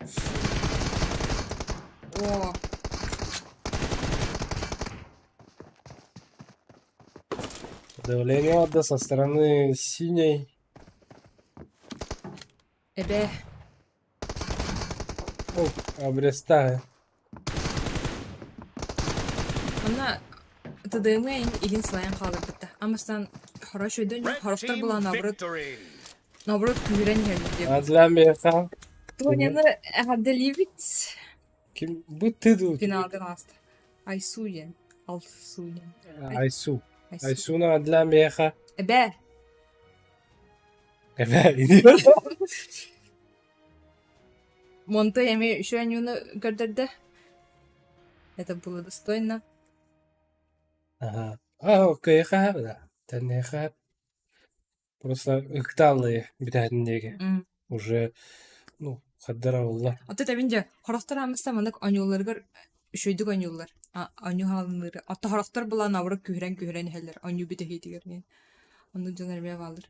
О, Давление да со стороны синей. эбээ. О, обрезтая. Манна ТДМ илин сылайан хааларбыта. Амыстан хорошо өйдөн Red хорохтор team була наоборот victory! наоборот күүрэн иһэллэр диэбит. А для меха Тоняны эҕэрдэлиибит. ким бу ты тут? Финалга таҕыста. Айсу диэн. Алсу диэн. Айсу. Айсу. Айсуна для меха. Эбээ. Эбээ, иди. Монтой эмиэ үчүгэй оонньууну көрдөрдө. Это было достойно. Ага. А, окей, да. Тэнниэхэ просто ыктааллыы бүтэһитин диэки. Уже, ну, хардара буолла. Оттон эбин дьэ, хорохтор аамыста маннык оонньууларыгар үчүгэйдик оонньууллар. Оонньуу хаалыннары. Оттон хорохтор былаан наоборот күһүрэн-күһүрэн иһэллэр оонньуу бүтэһиитигэр диэн. Оннук дьон эмиэ бааллар.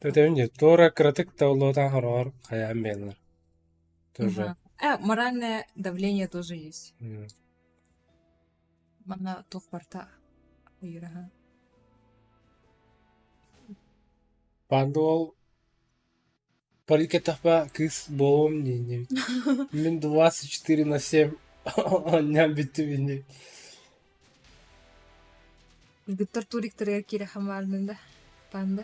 Тэтэбин дьэ, туора кыратык да олуотаан хороҕор хайаан биэллэр. Тоже. Ага. Моральное давление тоже есть. Манна туох барта ыйыраһа. Пандуол Парикетахпа кыыс буолуом диэн Мин 24 на 7 оонньоон бүттүм ини. Кыргыттар туриктарыгар киирэххин баардын да, панда.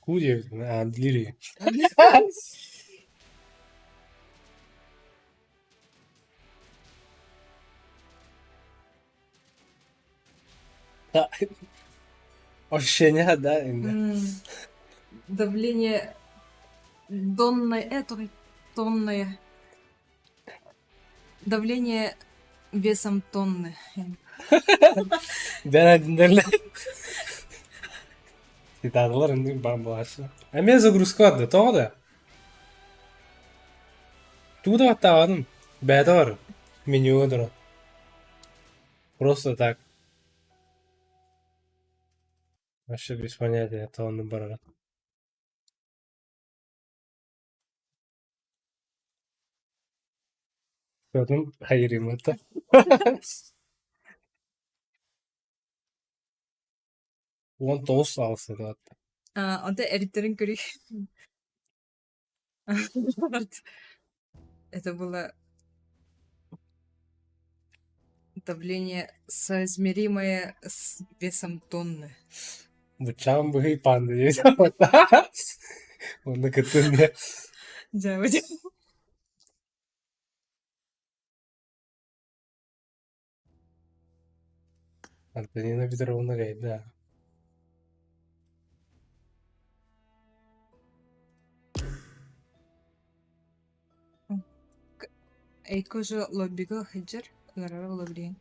Ку диэбитин аандылыыр үһү. Ощущение, да, инде. Давление донное, тонное. Давление весом тонны. Бәрәдиндерле. Цитаталар инде бар буласы. Ә мен загрузка да, тоҕо да? Тугу да баттаабатым. Бэйэтэ бар. Менюга турар. Просто так. Вообще без понятия, тоҕону барара. Потом хайырымата. 19 алсыда. Онто эриттэрин көрүй. Это было давление, соизмеримое с весом тонны. Бычаан быһый паанда диэбит. Онно кыттын диye. Дьэ, Антонина Петровна кайда. Эйко же лоббига сылдьар, ыҥырара буола билигин.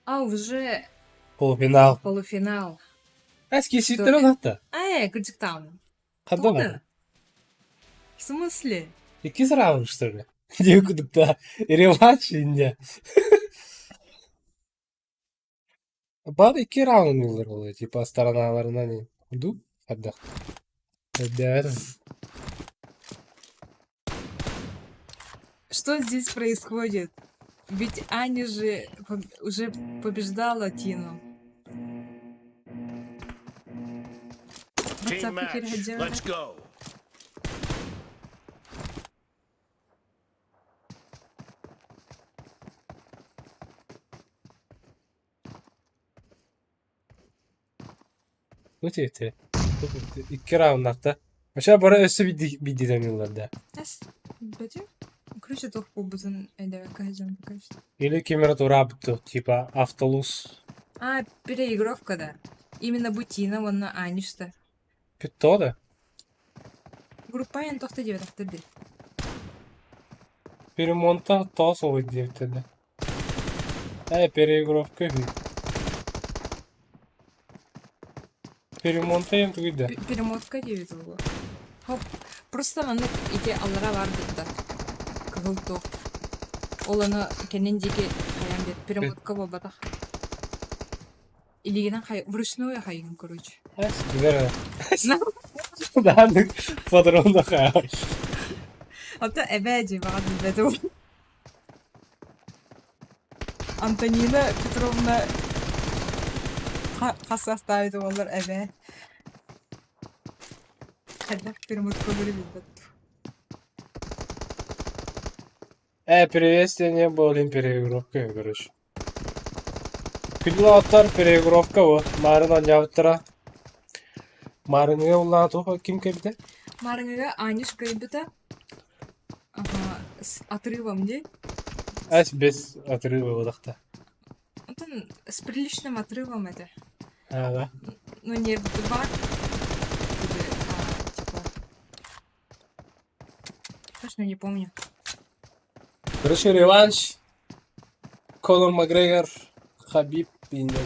А уже Полуфинал. Полуфинал. Эскиситтер hatta. Э, кырдьыктаҕын. Ханна бар? В смысле? Иккис раунд, что ли? Диэн курдук реванш инде. Бар икки раунд ылар ол типа стороналарынан ду хайдах. Өйдөөбөтүм. Что здесь происходит? Ведь Аня же уже побеждала Тину. Team WhatsApp match. переходила. Let's go. Бу тиэти. Икки рауннарта. Вообще бары өссө биддитен ыллар Эс, бөтү? Короче, туох буолбутун өйдөөбөккө сылдьан пока что. Или кемера тураабыт типа автолус. А, переигровка, да. Именно Бутина, уонна Аништа. Питто да? Группа эн тохто диэбэтэхтэр дии. Перемонта тоос олуй диэбиттэр переигровка үһү. Перемонта ем тугуй да. Перемотка диэбит буолуо. Хоп. Просто маннык ити аллара баар да. Кыһыл туох. Ол ону кэннин диэки хайаан диэт перемотка буолбатах. Илиигинэн хай вручную хайыгын короче. Билэр Дааннык патронна хаалар. Ото эбээ дии баҕар билбэтим. Антонина Петровна хас саастаабыт буоллар эбээ. Хайдах перемотка билбэт. Приветствие не было переигровка, короче. Күндү переигровка бу. Марын оонньообуттара. Марыҥҥа улаан туох ким кэлбитэ? Марыҥҥа Аниш кыайбыта. Ага, с отрывом дии. Эс без отрыва буолахта. Онтон с приличным отрывом это. Ага. Ну не в два, а, типа. Точно не помню. Короче, реванш. Конор Макгрегор, Хабиб инде.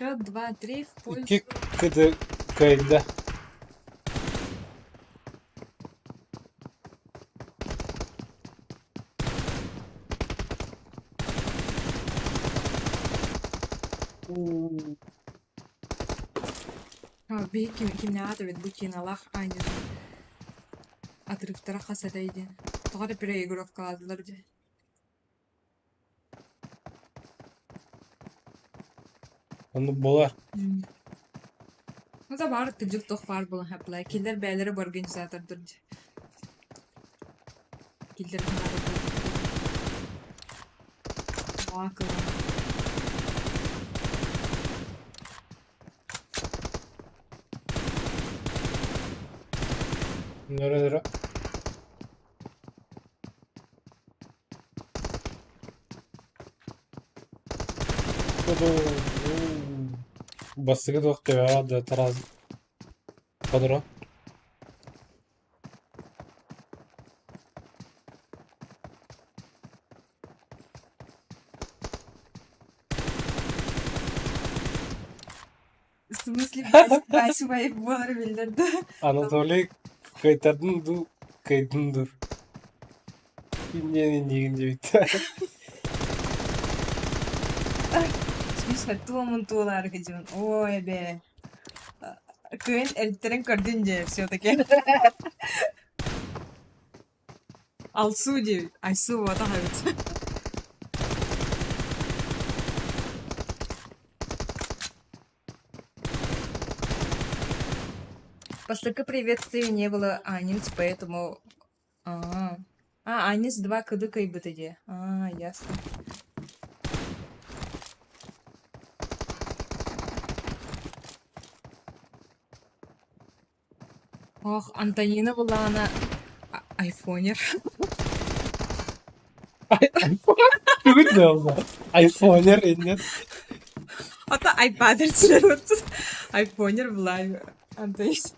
Счет 2-3 в пользу Икки кыды кыайда. Биһи ким кимнээҕэ эбит бу Тиналаах Аня отрывтара хас этэй диэн. Тоҕо эрэ переигровкалаатылар дии. Оннук буолар. Ну да баар кырдьык туох баар буолан хаплай. Кинилэр бэйэлэрэ бу организатордар дии. Кинилэр Nöre nöre. Бастакы туох төбөҕө да тараас бодоро. В смысле, Вася буолар биллэрдэ. Анатолий кыайтардын дуу, кыайдын дуу. Ким диэн иннигин диэбиттэр. Смешно, туомун туолаары кыдьымын. Ой, эбээ. Кыайан эртэрин көрдүн дьэ, все-таки. Алсу диэбит, Айсу буотах эбит. Постольку приветствий не было Анис, поэтому... А, а Анис 2 кыдыкай бытыде. А, ясно. Ох, Антонина была айфонер. Бүгүн да oldu. Айфонер иннет. Ата айпадер вот. Айфонер была Антонина.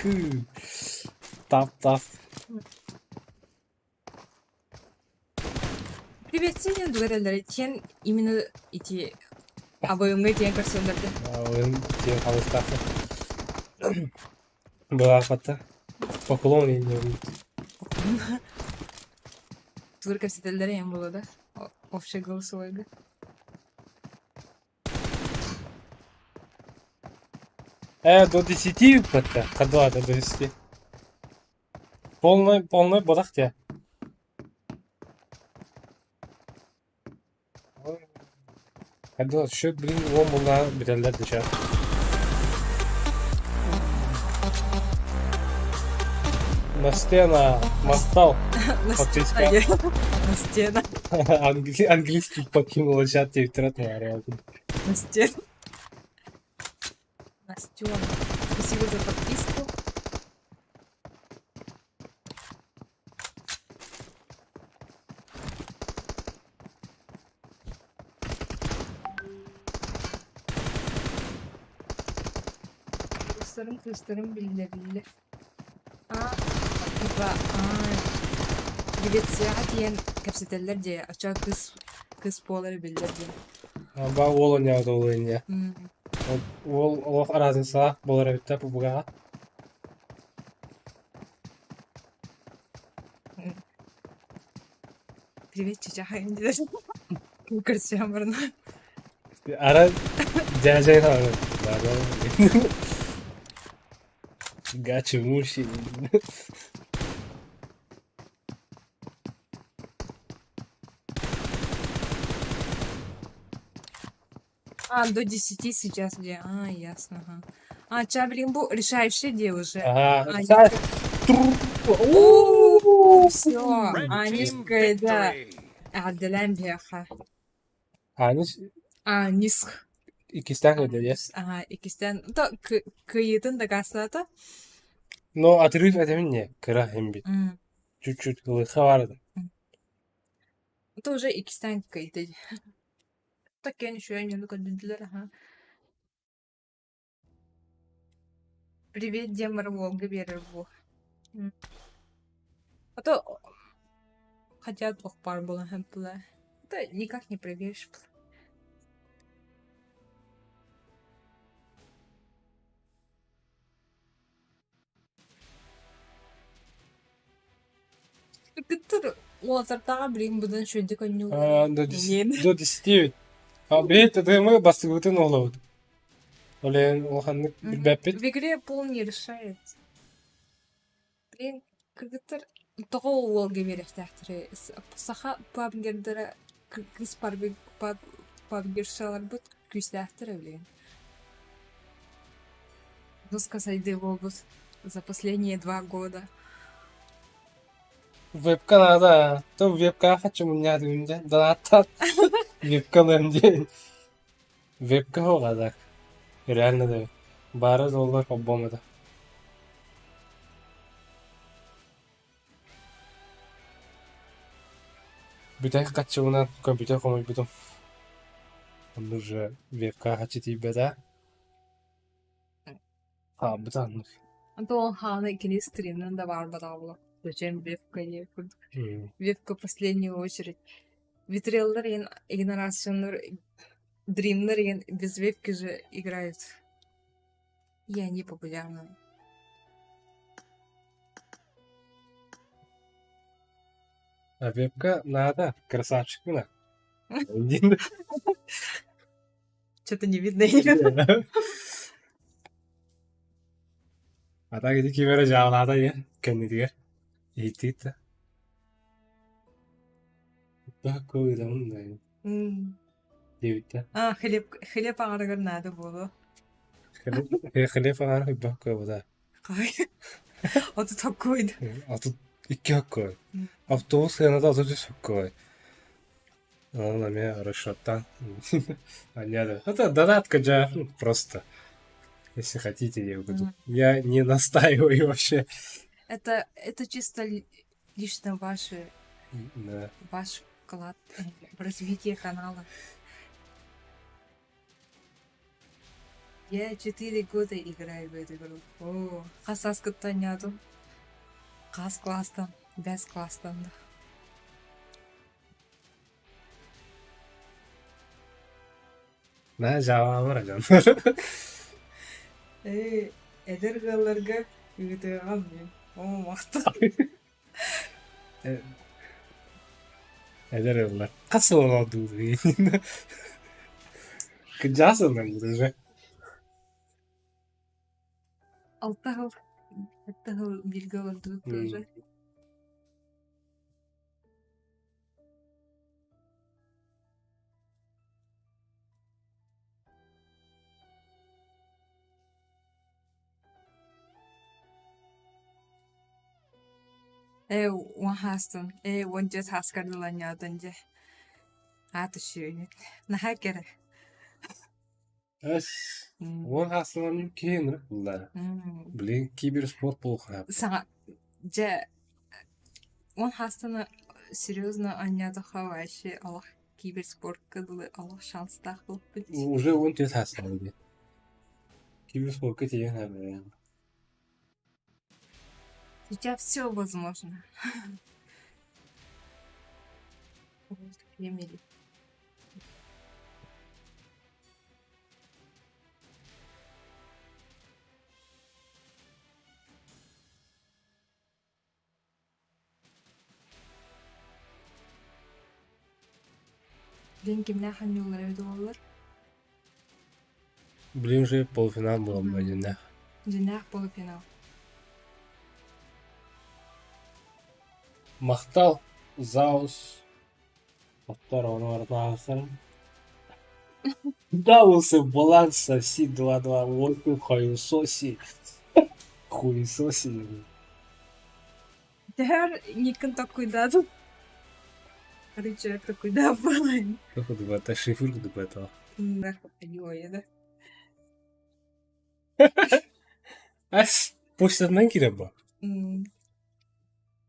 Кыы. Тап тап. Привет, сен дуэрэллэри тиэн именно ити абыйымҥа тиэн көрсөннөрдө. Ойын тиэн халыстаахы. Былаахата. Поклон инне Тугур кэпсэтэллэрэ эн буолуо да? Общий голосовойга. До 10 ыппатта. Хадылаата до 10. Полный, полный бодах дии. Хадыла счет блин уон булла бүтэллэр дечэ. Настена, мастал. На Подписка. стене. На стена. Английский покинула чат диэбиттэрэ На стену. Настена. Спасибо за подписку. Кыыстарым кыыстарым биллэриллэр. А, типа, а, Грецияҕа тиийэн кэпсэтэллэр дии, оччоҕо кыыс кыыс буолара биллэр диэн. Ба уол оонньообут уол инньэ. Уол олох разницалаах буолар эбит да пубугаҕа. Привет, чичахай диэн көрсүһэн баран. Ара дьээдьэйин Гачи муши. А, до 10 сейчас где? А, ясно, ага. А, ча, блин, бу решающий где уже. Ага. А, Са- О, все, Red team Аниская, да. victory! Эҕэрдэлээн биһиэхэ. Анис Аниск. иккистээх көрдө Ага, иккистээн то кыйыытын дакаастаата. Но отрыв этэбин не кыра химбит. Чуть-чуть ылыха барды. Это уже иккистээн кыйды. Таккен үчүгэй дьону көрдүлэр, аха. Привет диэн баран уолга биэрэр буо. А то хотя туох баар буолан была. Это никак не проверишь. Кыттыр уолаттартааҕа билигин быдан үчүгэйдик оонньууллар. До 10 А бэйт ДМ бастыгыбытын оҕолобут. Ол иһин улаханнык билбэппит. В игре пол не решает. Блин, кыргыттар тоҕо уолга биэриэхтээхтэрий? Саха пабгердара кыыс пабгершаларбыт күүстээхтэр билигин. Жестко сайдыы буолбут за последние 2 года. Вебка наада. То вебка хочу мунньаатым дьэ. Донаттаат. Вебка ылыам диэн. Вебка хоҕа так. Реально да. Баара доллар холбоом этэ. Бүтэһик хаччыбынан компьютер хомуйбутум. Онно уже вебка хаччы тиийбэтэ. Хаалбыта оннук. Антон хааны кини стримнан да баарбатаҕа буолуо. Зачем вебка диye курдук. Вебка последнюю очередь. Витреллар игин игнорационнар дримнар игин без вебки же играют. И они популярны. А вебка надо, красавчик гына. Что-то не видно. А так иди ким эрэ дьаалаата ийэ кэннитигэр иһиттигит да диэбиттэ А, хлеб, хлеб аҕарыгар наада буолуо. Хлеб аҕара хойбох куобута Оту токкуйд. 32 хоккой. Автобус сыаната 33 хоккой. Онон эмиэ расчеттаан анньаары. Это донатка дьэ просто. Если хотите, я буду. Я не настаиваю вообще. Это чисто лично ваше, Да. ваш вклад в развитие канала. Я 4 года играю в эту игру. О, хас ааскыттан ньаатым. Хас класстан, бэс класстан да. На жаалаамар дьон. Ээ, эдэр ыалларга ыытыаҕым мин. Оо, махтал. Эдэр ыаллар хас сыл олордубут Кырдьаҕас ылларбыт уже. 6 сыл, 6 сыл бииргэ олордубут тоже. Ээ, уон хаастан, ээ, 10 сааскар дыланньаатан дьэ. Аата үчүгэй. Наһаа кэрэ. Эс, 10 хаастан киһи ынырык буллара. Блин, киберспорт буолуохха Саҥа, дьэ, 10 хаастан серьезно анньаатахха вообще олох киберспортка дылы олох шанстаах буолбут. Уже 14 хаастан дии. Киберспортка тиийэн хаалбыт. Сейчас все возможно. Емели. Блин, кимнээх оонньууллар эбит буоллар? Блин, уже полуфинал буолан дьиннээх. Дьиннээх полуфинал. Махтал, Заус Оттор ону Даусы баланс соси 2-2 вот хуесоси. Хуесоси. Тэһэр никын такуйдаатым. Короче, такуйдаап буолан. Кудубата шифр кудубата. Да? Ас почтанан киирэр бо.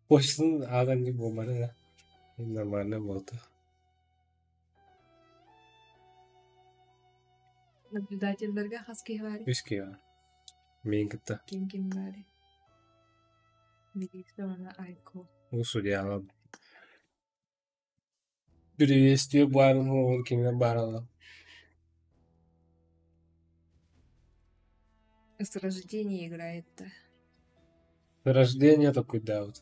Почтан ааҕан буолбата нормально буолта. Наблюдателлэргэ хас киһи баарый? Үс киһи баар. Миин кытта. Ким ким баарый? Мелисса уонна Айко. Бу судьяла Приветствие баарын уоҕун кинилэр баараллар. С рождения играет-то. Рождение такой да вот.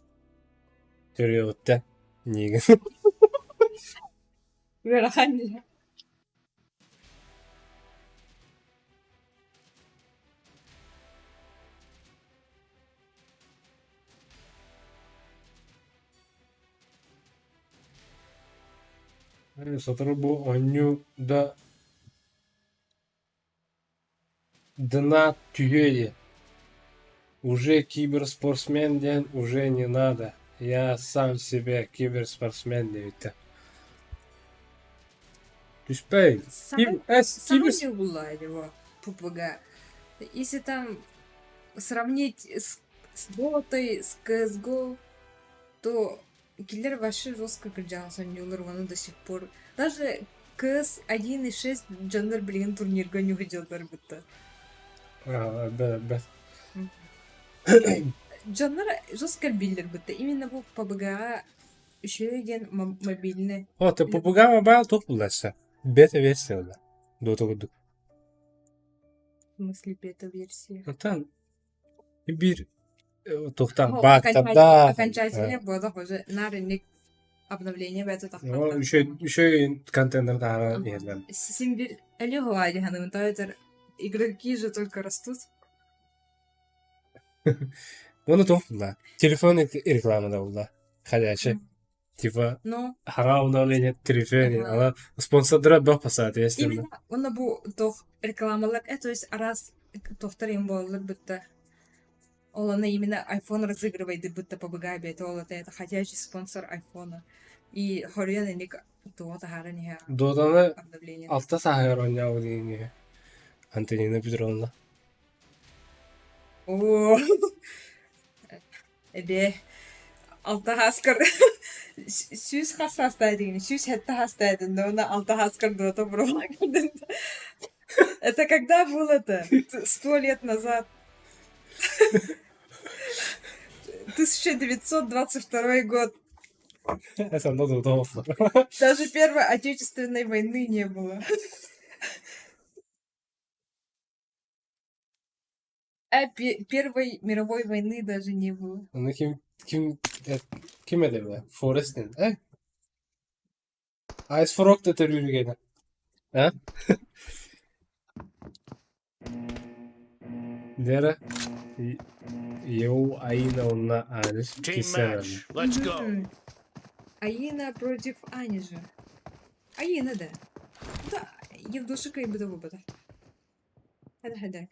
Төрүөҕүттэн миигин. Ыарахан дии. Сотору бу оонньуу да дна түһүө диэн. Уже киберспортсмен диэн уже не надо. Я сам себе киберспортсмен диэбиттэр. Түспэй. Саҥа Киб саҥа кибер ньугула его ППГ. Если там сравнить с Дотой, с CSGO, то Киллер вообще жестко кырдьаҕас оонньуулар уонна до сих пор даже КС 1.6 дьоннор билигин турнирга ньуһудьаллар бытта. Бэт. Дьоннор жестко биллэр бытта. Именно бу ПБГ-ҕа үчүгэй диэн мобильный. О, ты ПБГ мобайл туох булларса? Бета-версия буолла. Дота курдук. В смысле бета-версия? Оттон биир туохтан баактардаах Окончательный буолах уже наар инник обновление бэйэтэ таххаттан. Үчүгэй контеннер таһааран иһэллэр. Син бир эле хуади ханымын тойтор игроки же только растут. Уонна туох булла? Телефон рекламада булла. Ходячий. Типа Но хаҥа обновление телефон ана спонсордара бөх по соответственно. Именно уонна бу туох рекламалар то есть араас туохтар им буолаллар бытта ол аны именно iPhone разыгрывайды бытта ПБГ бэйэтэ ол это ходячий спонсор айфона и хоруйан инник туоҕа таһааран иһэ Дотаны обновление алта сааһыгар оонньообут диэҥҥэ Антонина Петровна. Оо Эбээ, алта һааскар сүүс хас саастаах этигиний? Сүүс сэттэ саастаах этим да уонна алта һааскар дуота буруолаан көрдүм да. Это когда было-то? 100 лет назад. 1922 год. Сонно дота Даже Первой Отечественной войны не было. А Первой мировой войны даже не было. Ону ким ким ким этэ Форест э? Ice Frog да төрүүрүгэнэ. А? Лера Йоу Аина уонна Анис Team киссэлэр. match. Let's go. Аина против Ани же. Аина да. Да, Евдоша кыайбыта буолбата. Хада-хада.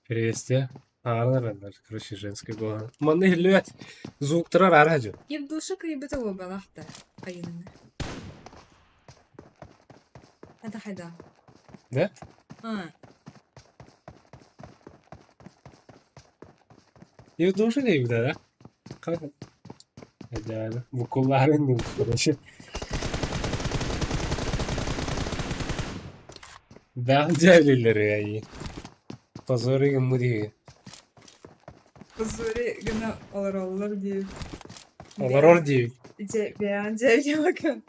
Приветствие. Ааран короче, женский голос. Манна иһиллибэт. Звуктара араара дьон. Евдоша кыайбыта буолбалаах да Аинаны. Хада-хада. Да? А, Евдоша диэбитэ да? Буккуллаарын короче. Даах дьээбилиллэр Позоры гыммыт үһү. Позори гына олороллор дии. Олорор диэбит. Дьэ, бэйэҕин дьээбэлээн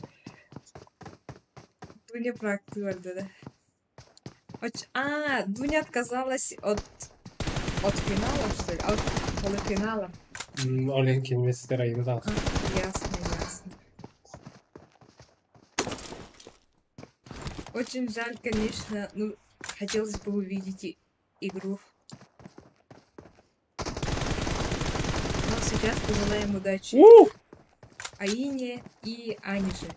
Дуня практылар да. А, Дуня отказалась от финала, что ли? От полуфинала. Ол иһин кинилэр айыны А, ясно, ясно. Очень жаль, конечно, ну, хотелось бы увидеть игру. Но сейчас пожелаем удачи Аине и Аниже.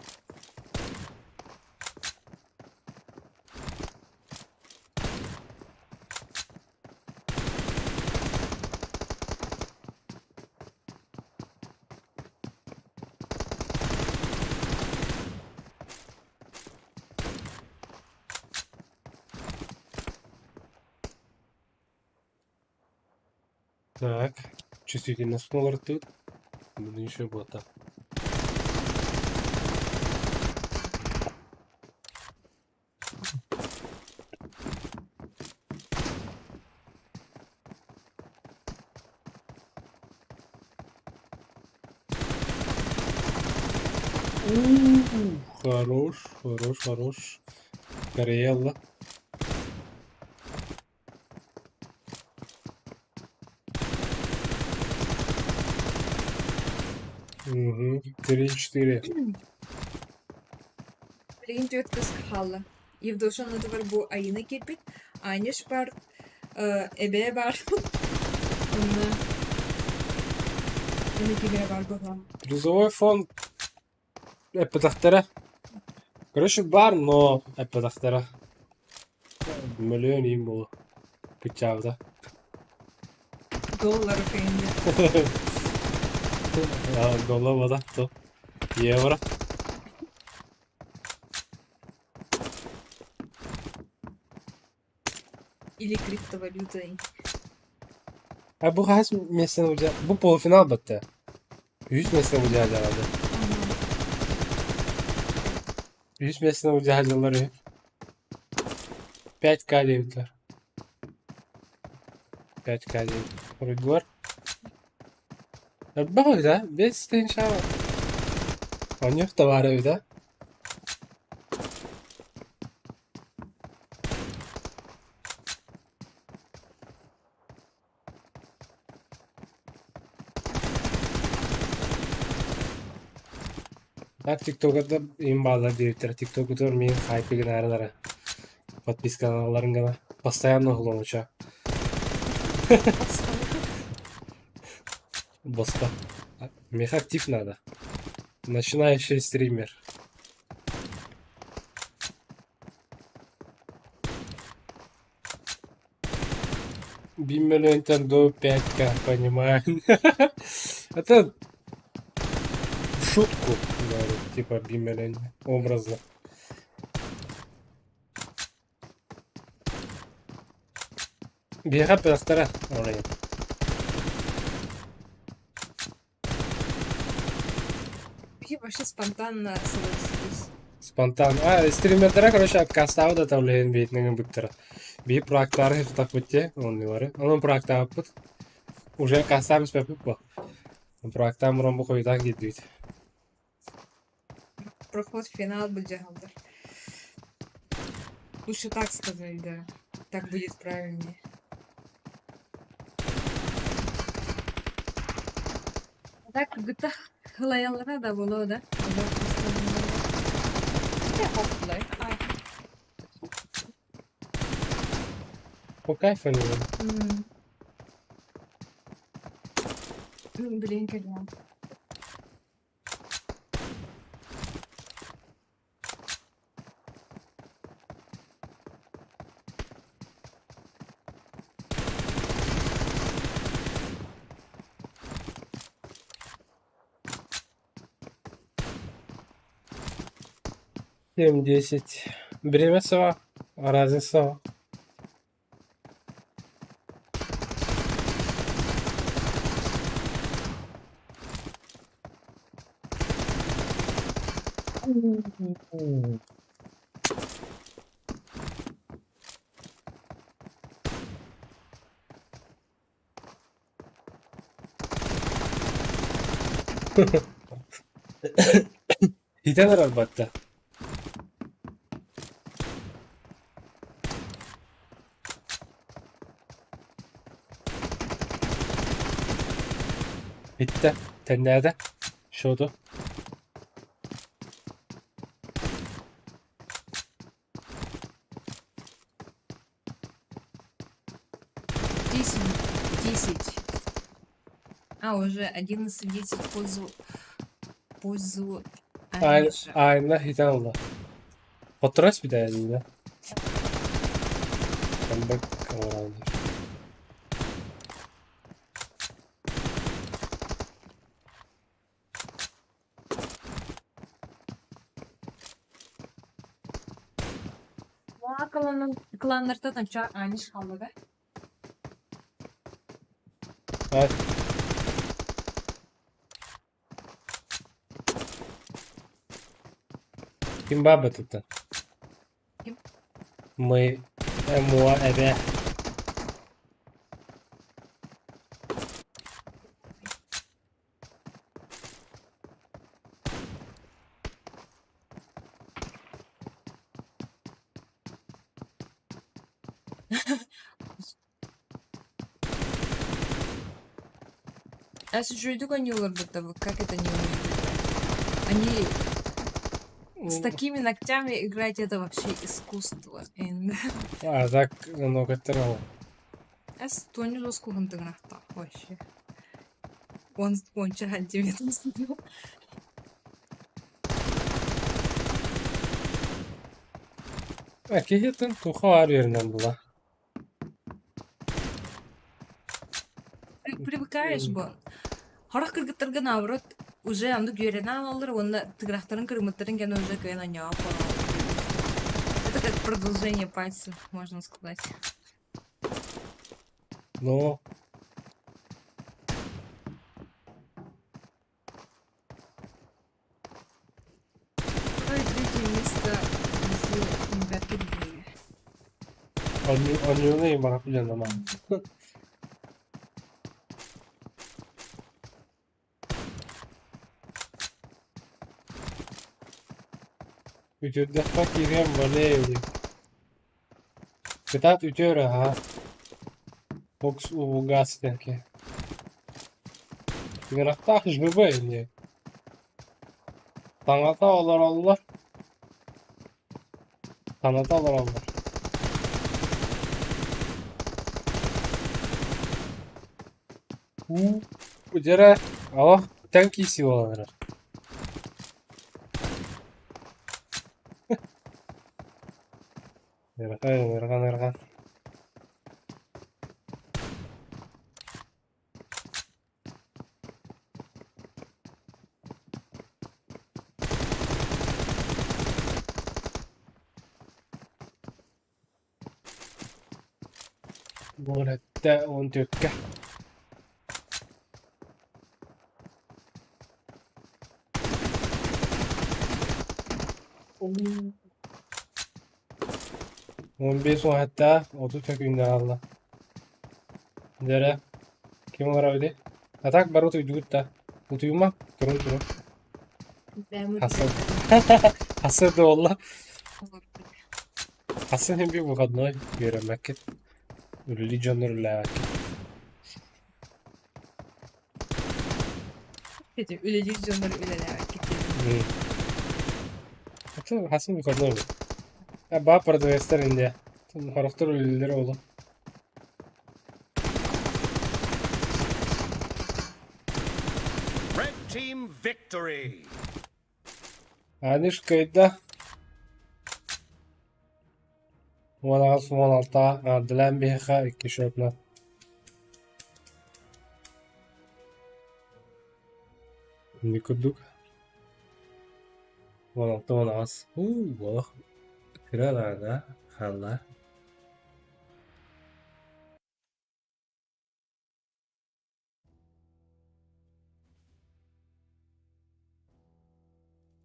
Так, чувствительность тут. Буду еще бота. У, Хорош, хорош, хорош. Карелла. Угу. 3-4. Билигин түөрт кыс хаалла. Евдоша оннотугар бу Айыына киирбит, Аня Шпарт, эбээ баар уонна Эмикигэ баар быһыылаах. Призовой фонд эппэтэхтэрэ. Короче, бар, но эппэтэхтэрэ. Мөлүйүөн иин буолуо. Кыччаабыта. Доллар кэннэ. Доллар буолла, то. Евро. Или криптовалюта. А бу хаһыс миэстэни удьа... Бу полуфинал батта. Үһүс миэстэни удьаһаллар. Үһүс миэстэни удьаһаллар үһү. 5К диэбиттэр. 5К диэбит. Хоруйдулар. Элбэх эбит аа, 5 тыһыынча оонньуур табаар эбит аа. Так тиктокердар им бааллар диэбиттэрэ, тиктокутугар миигин хайпы гынаарылара, подпискаланалларын гына, постоянно уһулунуча. Босхо. Миэхэ актив надо. Начинающий стример. Биир до 5К, понимаю. Это в шутку говорю, типа биир образно. Биэхэ пыахтара оройун. Вообще спонтанно согласились. Спонтан. А, стримердара, короче, отказтаабыт да тавлehen бейтинен бүттара. Биир проектары тутаппыт оннулары. Онон проектаабыппыт. Уже кассаам испэппит бо. Проектаан муран бу хойутаан киирдибит. Проход в финал былдьаһаллар. Лучше так сказать, да. Так будет правильнее. Так гыта хылайаллара да буолуо да? Ай. По кайфу они. Блин, кэлиэм. 7-10. Время сова. Разница. Хитэн эрэр батта. Bitti. Тэннээтэ. Шоту. 10, 10. А, уже 11-10 в пользу Аниша. Айна хитэн ылла. Хотторос бүтээдэ. Камбэк оҥороллор. Кланнартан оча Аниш хаалла да? Ай. Ким баба тут? Ким? Мы МУА эбэ. Эс үчүгэйдик оонньууллар будто бы, как это не умеют играть? Они с такими ногтями играть это вообще искусство. А так много террор. Эс туонньу доску тыгынахтаах вообще. Он уонча сантиметр. Киһитин туха баар үөрэнэн була. Привыкаешь бу. Сорох кыргыттарга наоборот уже оннук үөрэнэн аалаллар уонна тыгырахтарын кырыммыттарын кэннэ уже кыайан оонньообот буолаллар. Это как продолжение пальцев, можно сказать. Ну, Второе, третье место несли ребятки другие. Оонньууну баҕа дьаныма. Үтүөрдэххэ киириэм болей дии. Кытаат үтүөр аһа. Бокс угаас диэки. Ыҥырахтаах ЖБ ини. Таҥата олороллор. Таҥата олороллор. Уу, дьэрэ, олох тэҥ киирсии буолан эрэр. Ыарахан, ыарахан, ыарахан. Буолэтте 14-кэ. 15 уон 30 төкүүннэ хаалла. Дьэрэ, ким олоробутуй? А так бары утуйдугут да? Утуйума? Турун турун. Хасыл. Хасыл да буолла. Хасыл иһин биир выходной үөрэммэккит. Үлэлии дьоннор үлэлээбэккит. Үлэлиир дьоннор үлэлээбэккит. Хасыл выходной эбит. Баа продавецтар инде. Сорохтор үлэлииллэр буолуо. Red team victory! Аниш кыайда. 18-16 аҥардалаан биһиэхэ икки счетунан. Инник курдук. 16-18. Уу, олох кыра наада хаалла.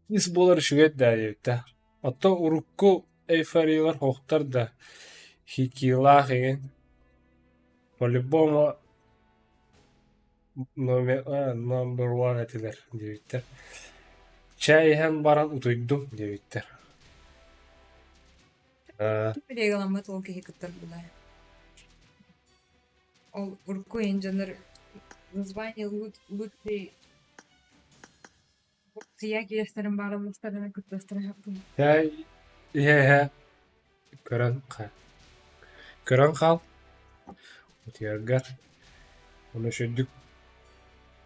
Ис буолар үчүгэй да диэбиттэ. Оттон урукку эйфориялар суохтар да, хикилаах игин. По-любому number one этилэр диэбиттэр. Чэй иһэн баран утуйдум диэбиттэр. Перегаламмыт ол киһи кыттар буолаа. Ол урукку дьоннор название лучший сия киэстэрин баарылластарына кыттастара хаппын. Чэй иһэ-иһэ көрөн көрөн хаал утуйаргар уонна үчүгэйдик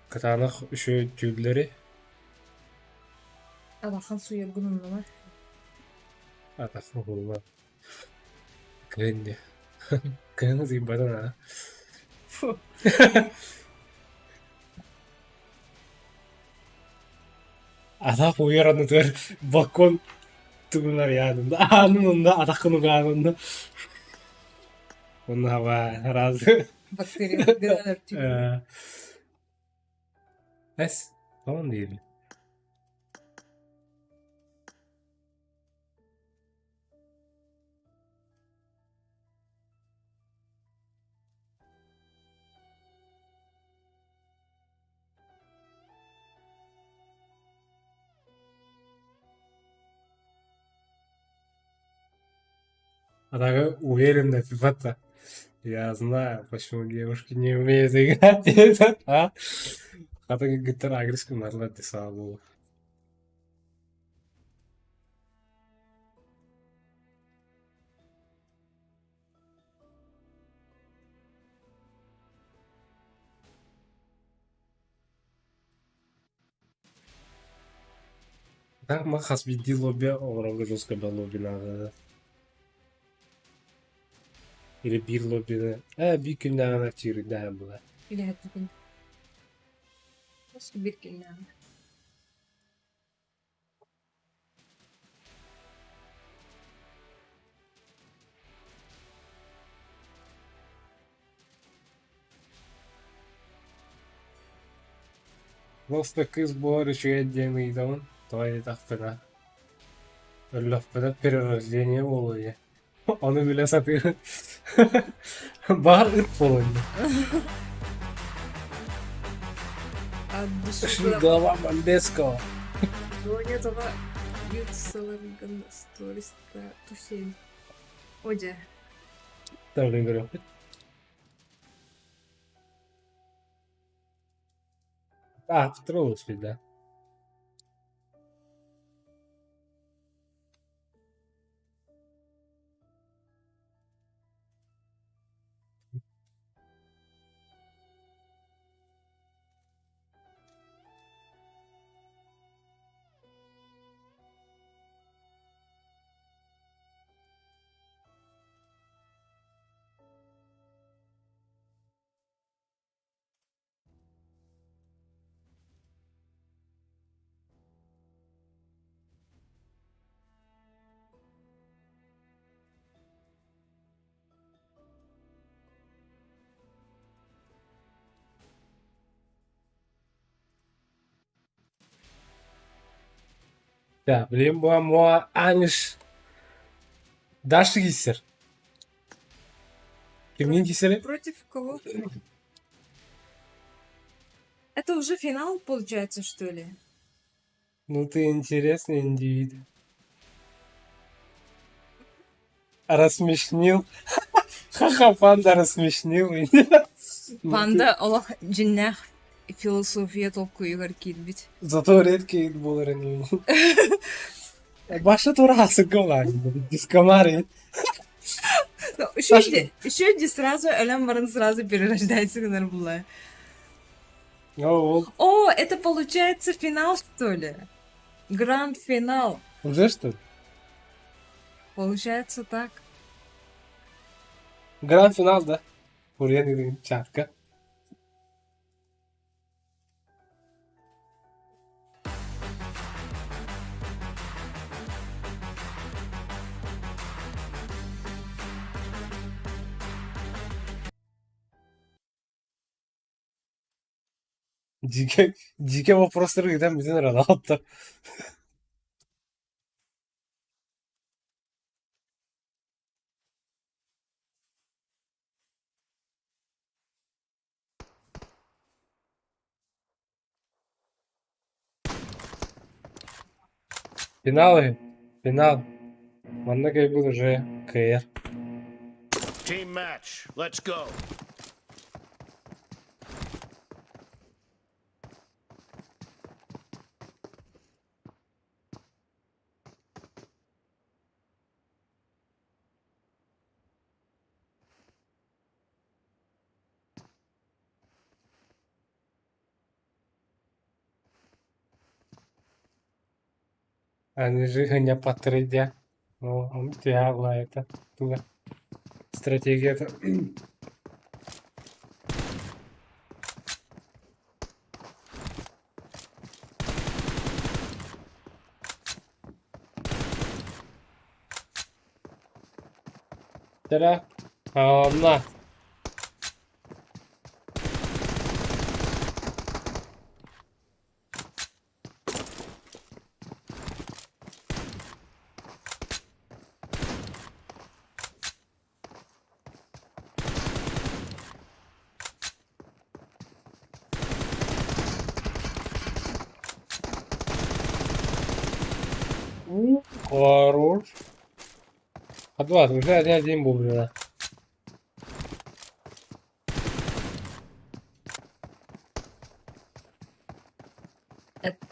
кытаанах үчүгэй түүллэри Алахан суйаргын умнума. Атахха уһулла Кыһын диэ Кыһын утуйбатым аа Атах уйар аннытыгар балкон тугунар аанын аанын онно атаххын угаан онно Онно хаба араас Бактерия Эс тоҕон диибин А так уверенно, типа, я знаю, почему девушки не умеют играть. А? Хата кыргыттар агресс гыннарылар дии саҕалыыллар. Так ма хас биирдии лобби оҥорорго жестко лоббинааҕы или биир лоббины ээ биир күннээҕинэ чыырыйдаһан буолар. Үлэһэттикин. Биир күннээҕи. Просто кыыс буолар үчүгэй диэн ыйытабын, тоҕо диэтэхпинэ, өллөхпүнэ перерождение буолуо диye. Ону билэ сатыыр. Баҕар ыт буолуо диye. От души Голова Мамбетского. Тоня тоҕо ютсаларгын сториста тусен. Одя. Тавлин көрүөхпүт. Аахтыра да. Да, блин, буа Аниш. Дальше киирсэр. Кимниин киирсэрий? Против кого? Это уже финал получается, что ли? Ну ты интересный индивид. Рассмешнил. Ха-ха, панда рассмешнил меня. Ну ты- Панда олох дьиннээх философия толкуйугар киирбит. Зато редкий буолар ини. Баша тура сыккалаан. Дискомари. Еще сразу өлөн баран сразу перерождается гынар була. Ол О, это получается финал, что ли? Гранд-финал. Уже что ли? Получается так. Гранд-финал, да? Уруйан чатка. Дьиикэ, дьиикэ вопростары ыытан бүтэн эрэ аҕалта. Финал үһү, финал. Манна кэлбит уже кыайар. Team match. Let's go. Они же не по 3D. Ну, он это туга. Стратегия это. Тара. Анна. Хорош. Адват, уже один-один буолла.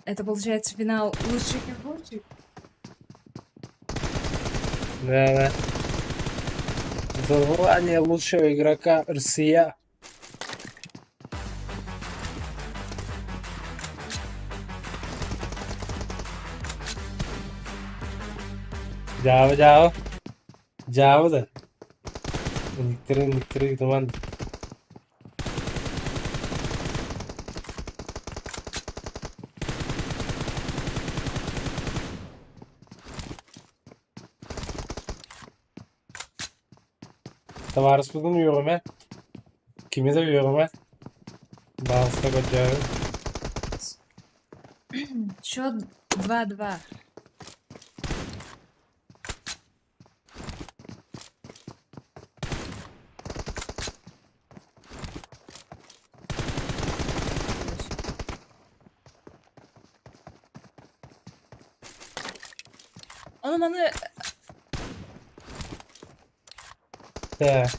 Это получается финал лучший киборчик? Да, да. Звание лучшего игрока Россия. Дьаабы, дьаабы. Дьаабы да. Никтери, никтери туман. Табаарыспытын үөҕүмэ, кими да үөҕүмэ, баҕаста көрдөөбүт. Счет 2-2. Ону маны Так.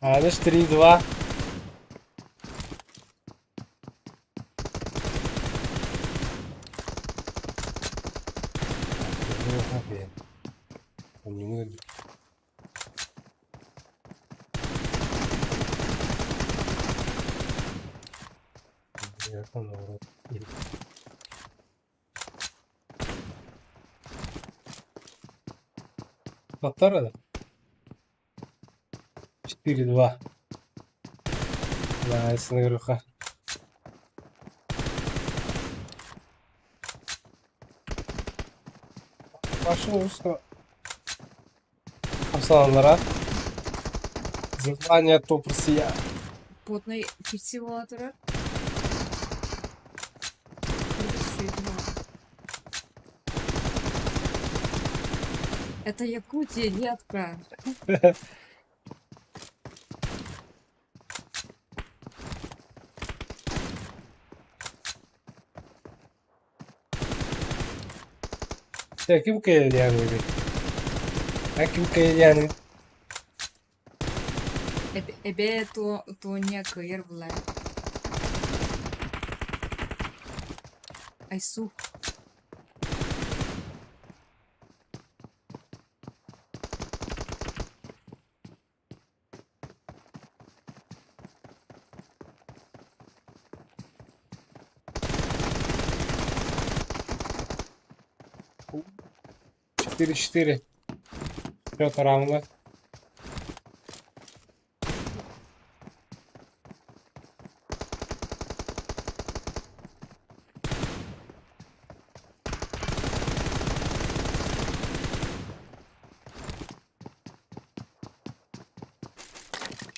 Аныш 3-2. Повтор это? 4-2. Найс, наверху. Пошел узко. Хамсаланнара. Звание топ Россия. Потный кирси буола турар. Это Якутия, детка. Дьэ, ким кэйэлиэҥий? А ким кэйэлиэҥий? Эбээ Тоня кыайар булар. Айсу. 4-4. Счет равно.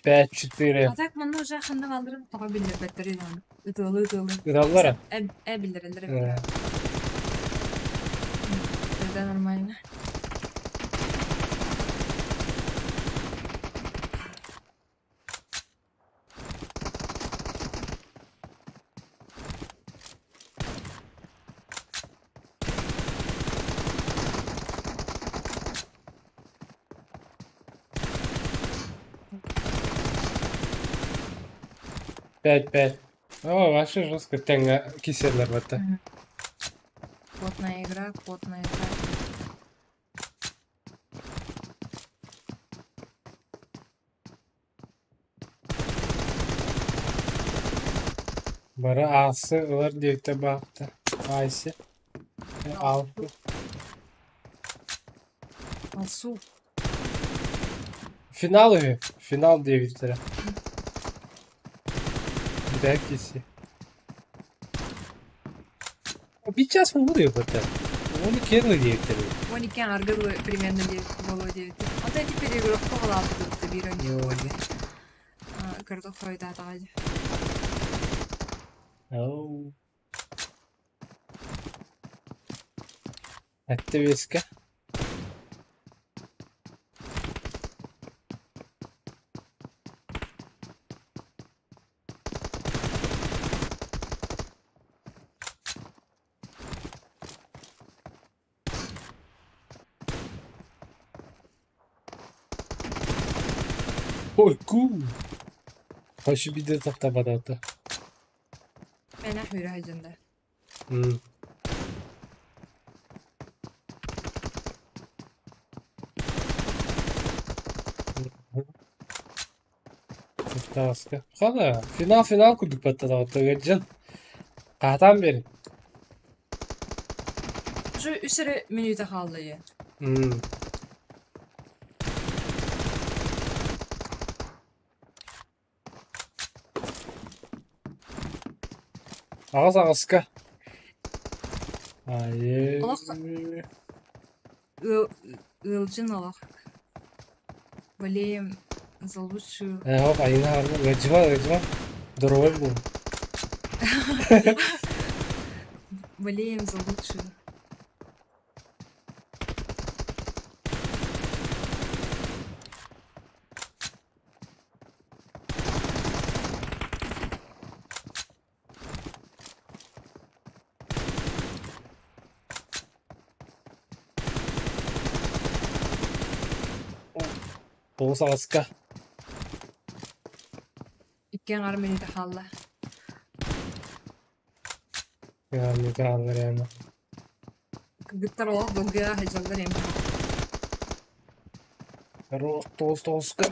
5-4. А так манна уже ханна баалларын тоҕо биллэрбэттэрий даҕаны. Ытыалыы ытыалыы. Ыталлара? Э биллэрэллэр эбит. Тогда нормально. 5-5. О, вообще жестко тэҥҥэ кисэллэр батта. Плотная игра, плотная игра. Бары аасы ылар диэбитэ баахта. Айси. Алты. Алсу. Финал үһү. Финал диэбиттэрэ. Бүтэһик киси. Сейчас буолуо батта. Оны киэн диэбиттэрэ. Он икки аргы примерно буолуо диэбиттэр. Онтон ити переигровка буолаабыт биир ойньуу Кырдык хойутаатаҕа дии. Оу. Эттэ биэскэ. Ойку! Вообще биирдэ таптаабатаата. Мэнэ хүрэ сылдьан да. Таҕыска. Хана, финал финал курдук баттадаҕыт ыгырдьан. Хаатаан биэрин. Уже үс эрэ мүнүүтэ хаалла дии. Аҕыс аҕыска. Айыы. Олох ыал ыалдьын олох. Болеем за лучшую. Ээ, айыына хаалла. Ыалдьыма, ыалдьыма. Здоровай буол. Болеем за лучшую. Тоҕус аҕыска. Икки аҥаар мүнүүтэ хаалла. Мүнүүтэ хаалла реально. Кыргыттар олох долгуйа сылдьаллар эми. Тоҕус тоҕуска.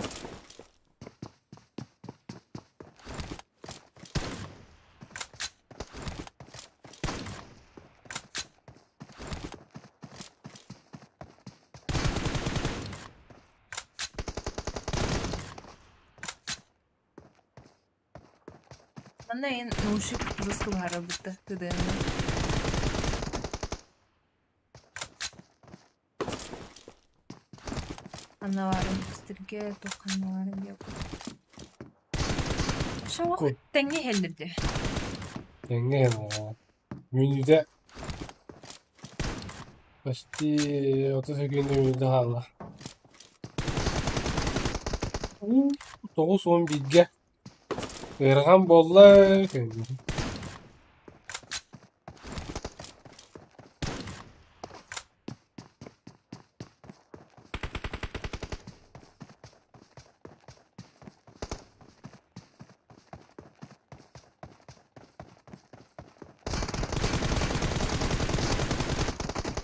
Манна эн наушник жестко баһаарбыта тыдыанна. Анналарын истэргэ туох ханналарын диэбит. Шоу тэҥҥэ иһэллэр дии. Тэҥҥэ иһэллэр. Мүнүүтэ почти 30 секунда мүнүүтэ хаалла. 9:11-гэ ыарахан буолла.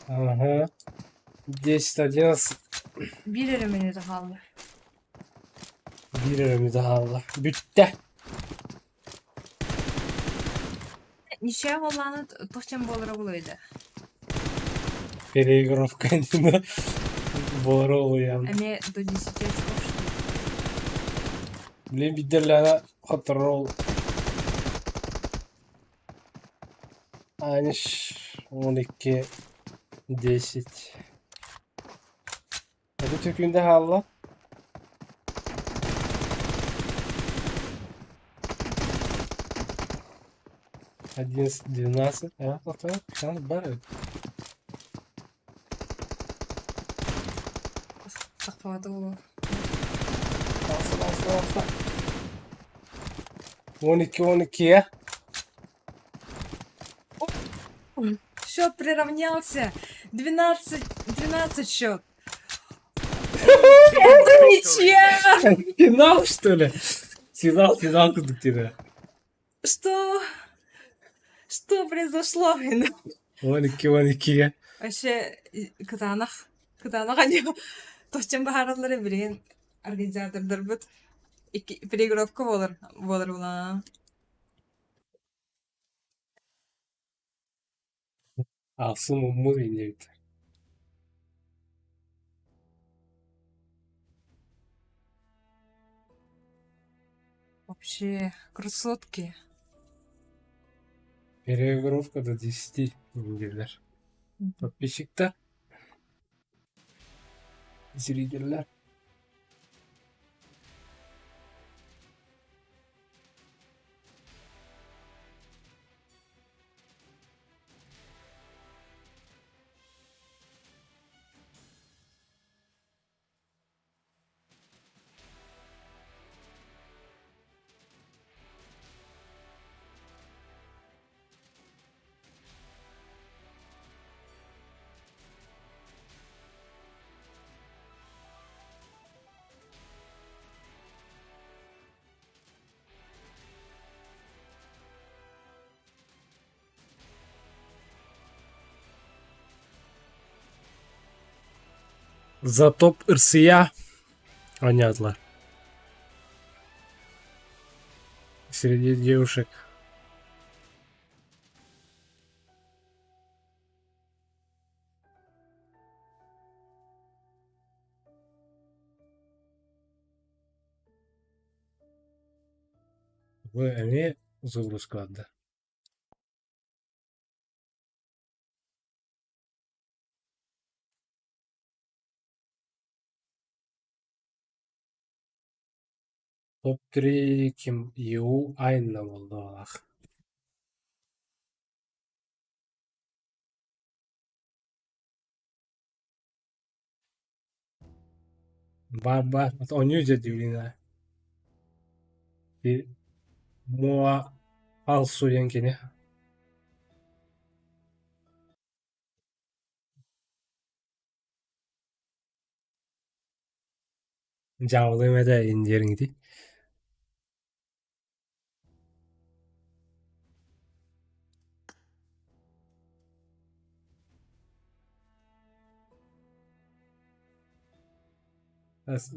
Ага. 10-11. Биир эрэ мүнүүтэ хаалла. Биир эрэ мүнүүтэ хаалла. Бүттэ. Ничья буоллаҕына туох диэн буолара буолуой да? Переигровка буолара улуйан. Эмиэ до 10 очков что ли? Блин, биирдэллэҕинэ хотторор ол. Аниш 12 10. Эти төкүндэ хаалла. 11, 12, а, бар. Тахпаата буолуо. Алса, алса, алса. 12, 12-ге. Счет приравнялся. 12, 12 счет. Ничья! Финал, что ли? Финал, финал курдук диэтэ. Что? Что произошло? 12, 12-ге. Вообще, кытаанах, кытаанах они тохчон баһаараллара билигин организатордарбыт икки переигровка буолар буолар буолаа. Алсын муммун иннибит. Вообще, красотки. Переигровка до 10 дииллэр. Подписчиктар, зрителлэр. За топ Ырсыя оонньоотулар. Среди девушек. Бу эмиэ загрузка барда. Топ три ким ЕУ Айна буоллаҕалаах. Баар-баар, оонньуу дьэ дивина. Муа Алсу диэн кини. Дьаабылыам этэ индиэриҥ ити.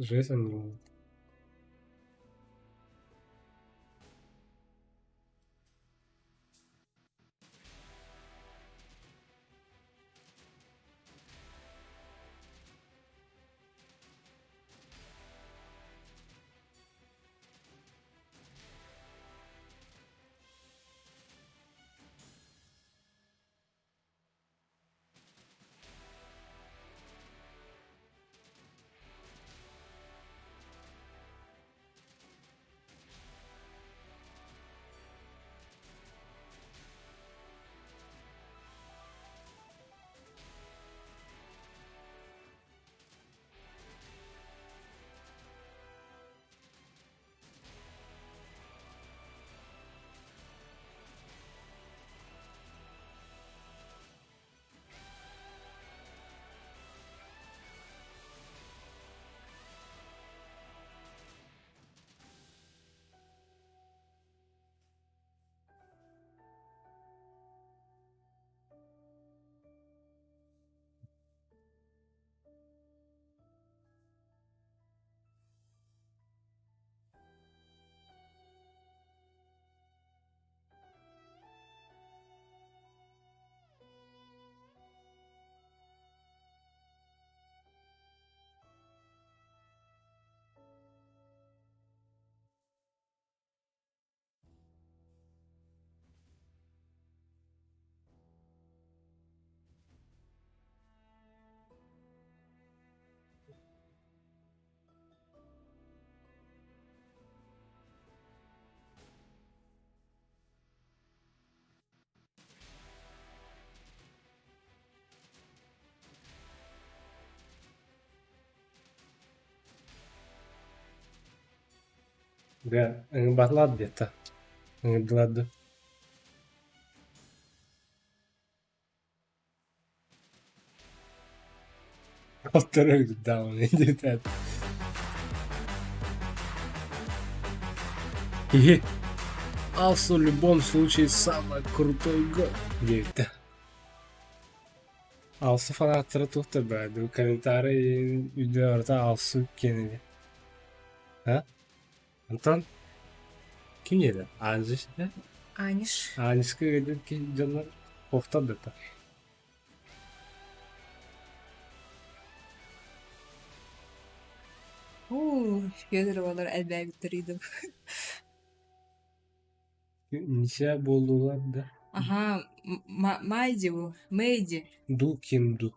Жесть он Дьэ, ыҥырбатылар диэтэ. Ыҥырдылар дуу? Диэтэ. Киһи Алсу в любом случае самый крутой год диэбитэ. Алсу фанаттара туох да баар комментарий үйдүө барыта Алсу киэнэ. А? Антон ким диэтэ? Анжиш да? Аниш. Анишка дьоннор охтор да Уу, Федоровалар элбээбиттэр идым. Ничья буоллулар да? Аха, Майди бу, Мэйди. Ду ким ду?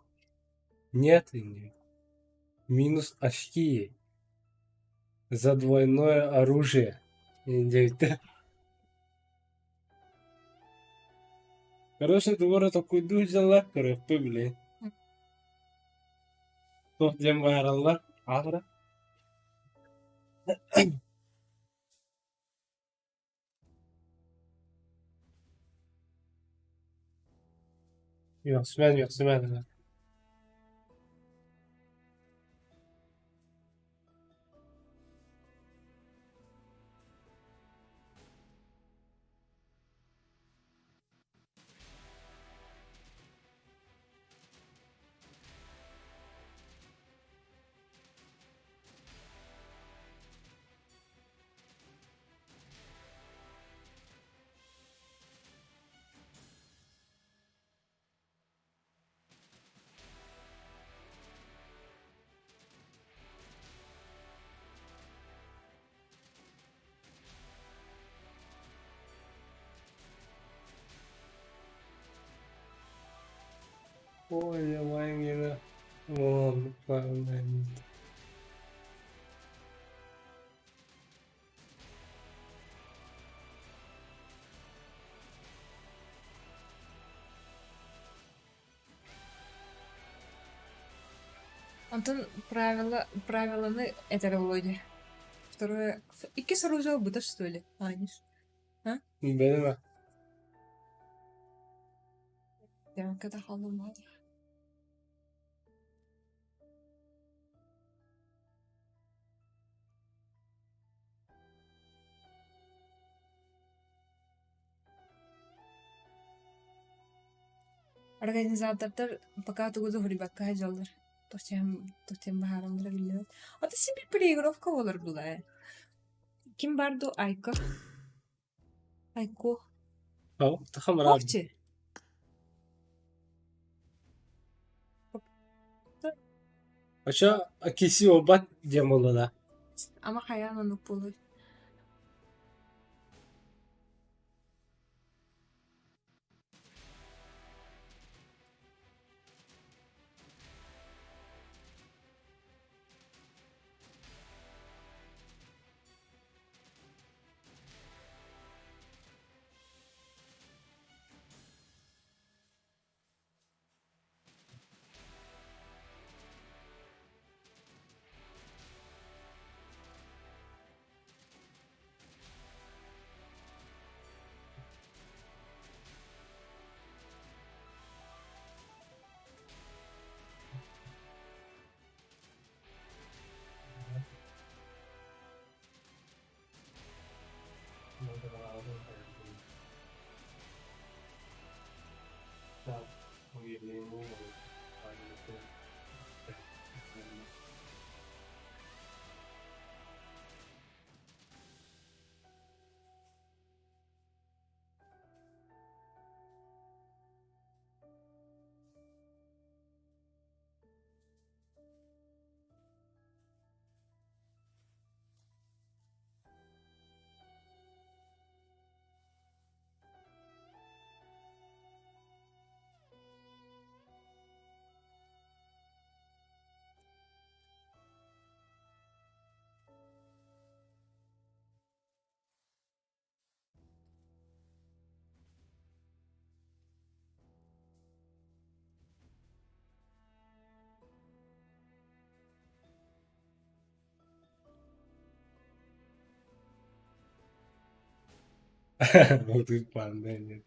Нет, минус очки за двойное оружие. Диэбиттэр. Короче, тугу толкуйдуу дьаллар көрүөхпүт блин. Туох диэн быһаараллар аҕыра. Үөхсүмэн, үөхсүмэн. Ой, Вон, правильно. Онтон правила, правиланы этэр Володя. Второе, иккис оружие ылбыта что ли, Аниш? А? Бэлэмэ. Демокката хааллым. Организатордар пока тугу да суруйбакка сылдьаллар. Туох баһаараллара биллибэт. Ото син биир переигровка буолар буолаа ээ. Ким баар дуу Айко? Айко. Тахамара. Овчи. Очо киси обат диэн буолла да. Ама хайаан оннук буолуой. Pandemia.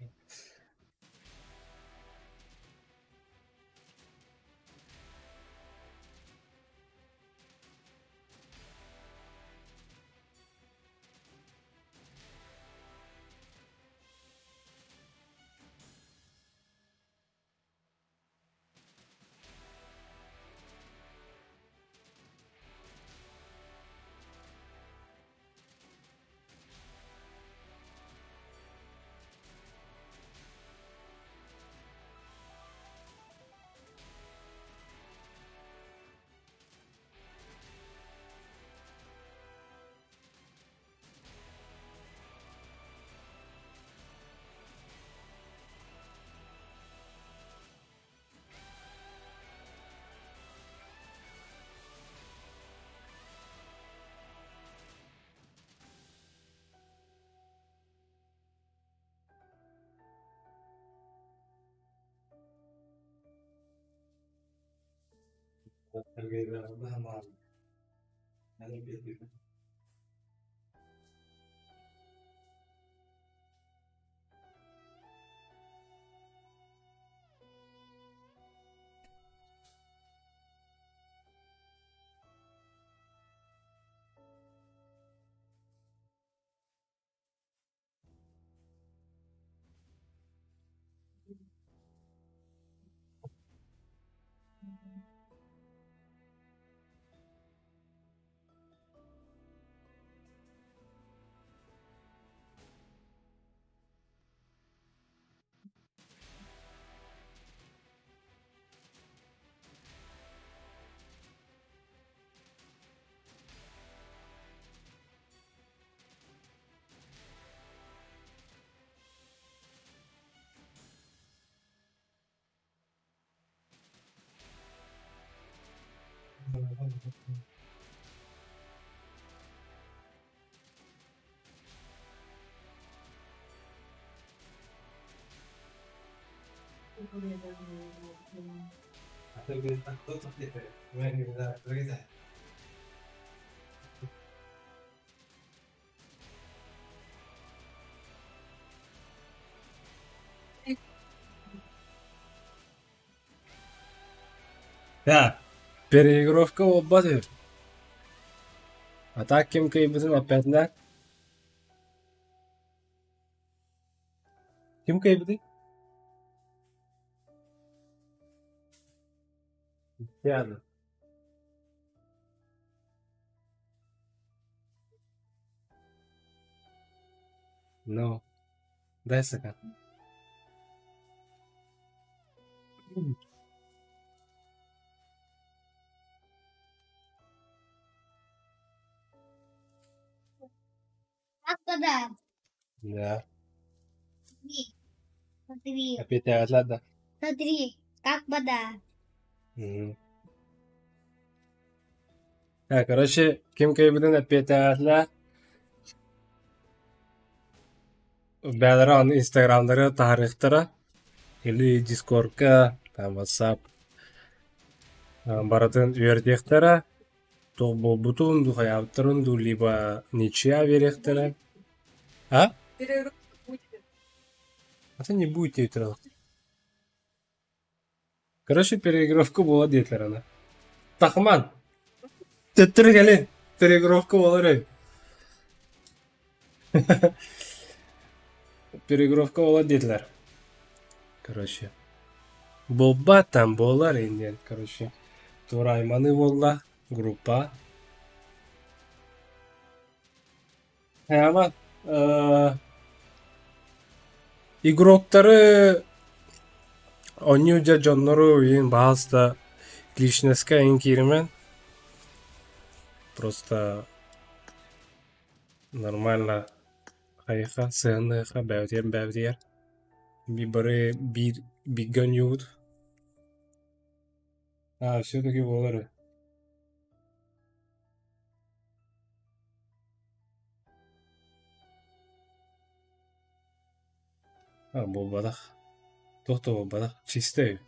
Да, переигровка буолбат үһү. А так ким кыайбытын эппэтинэ Ким кыайбытый? Диана. No. Дай стакан. Как Да. Смотри. Смотри. Опять ладно. Смотри, как вода. Мгм. Так, короче, ким кыайбытын эппиэтээҕэ Бээлэрэ аны инстаграмнары таһаарыахтара или дискордка, там ватсап барытын үөрдүөхтэрэ, туох буолбутун дуу, хайаабыттарын дуу, либо ничья биэриэхтэрэ. А? А ты не будете это. Короче, переигровка буола диэтилэр аны. Тахман! Төттөрү кэлин! Переигровка буолар үһү. Переигровка буолар диэтилэр. Короче. Буолбат там буолар диэн, короче. Туурайманы буолла, группа. Ама игроктары оонньуу дьэ дьоннору иһин баһаалыста личноска иһин кииримэн просто нормально хайыха сыһыанныаха бэйэбитигэр бэйэбитигэр бары биир бииргэ оонньуубут а все-таки буолар үһү А, буолбатах. Туох да буолбатах. Чисто үһү.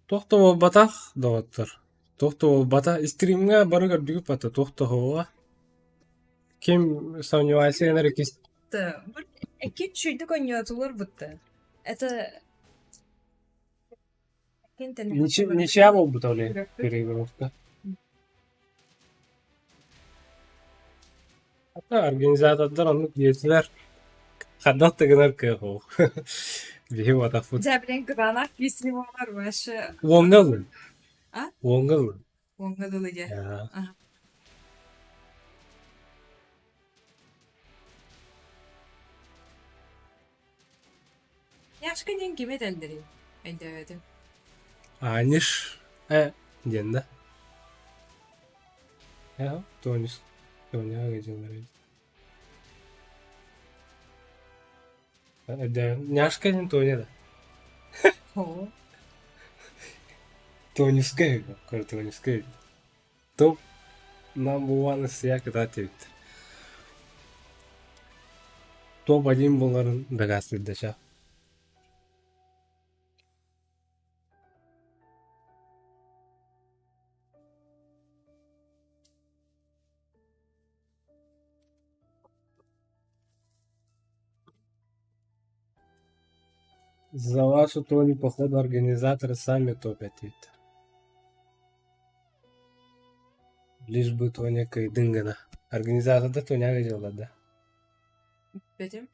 Туох да буолбатах, доҕоттор. Туох да буолбатах. Стримҥэ бары көрдүгүт бата туох да суоҕа. Ким сомневайся гынар иккис Икки үчүгэйдик оонньоотулар бутта. Это Ничья буолбута ол иһин переигровка. Организатордар оннук диэтилэр. Хайдах да гынар кыах суох. Биһи буотахпыт. Дьэ, блин, кытаанах киирсии буолар вообще. Уоҥҥа ыллын. А? Уоҥҥа ыллын. Уоҥҥа дылы дьэ. Аа. Яшка диэн кими этэллэрий? Өйдөөбөтүм. Аниш э диэн да. Э Тонис. Тоня диэн эбит. Няшка диэн Тоня да. Оо. Тонискай үһү, Тонискай үһү. Топ number one сия кытаат эбит. Топ-один буоларын дакаастыырда За вашу Тони, походу, организаторы сами топят эбит. Лишь бы Тоня кыйдын гына. Организатордар Тоняга дьыллар да. Бэтим.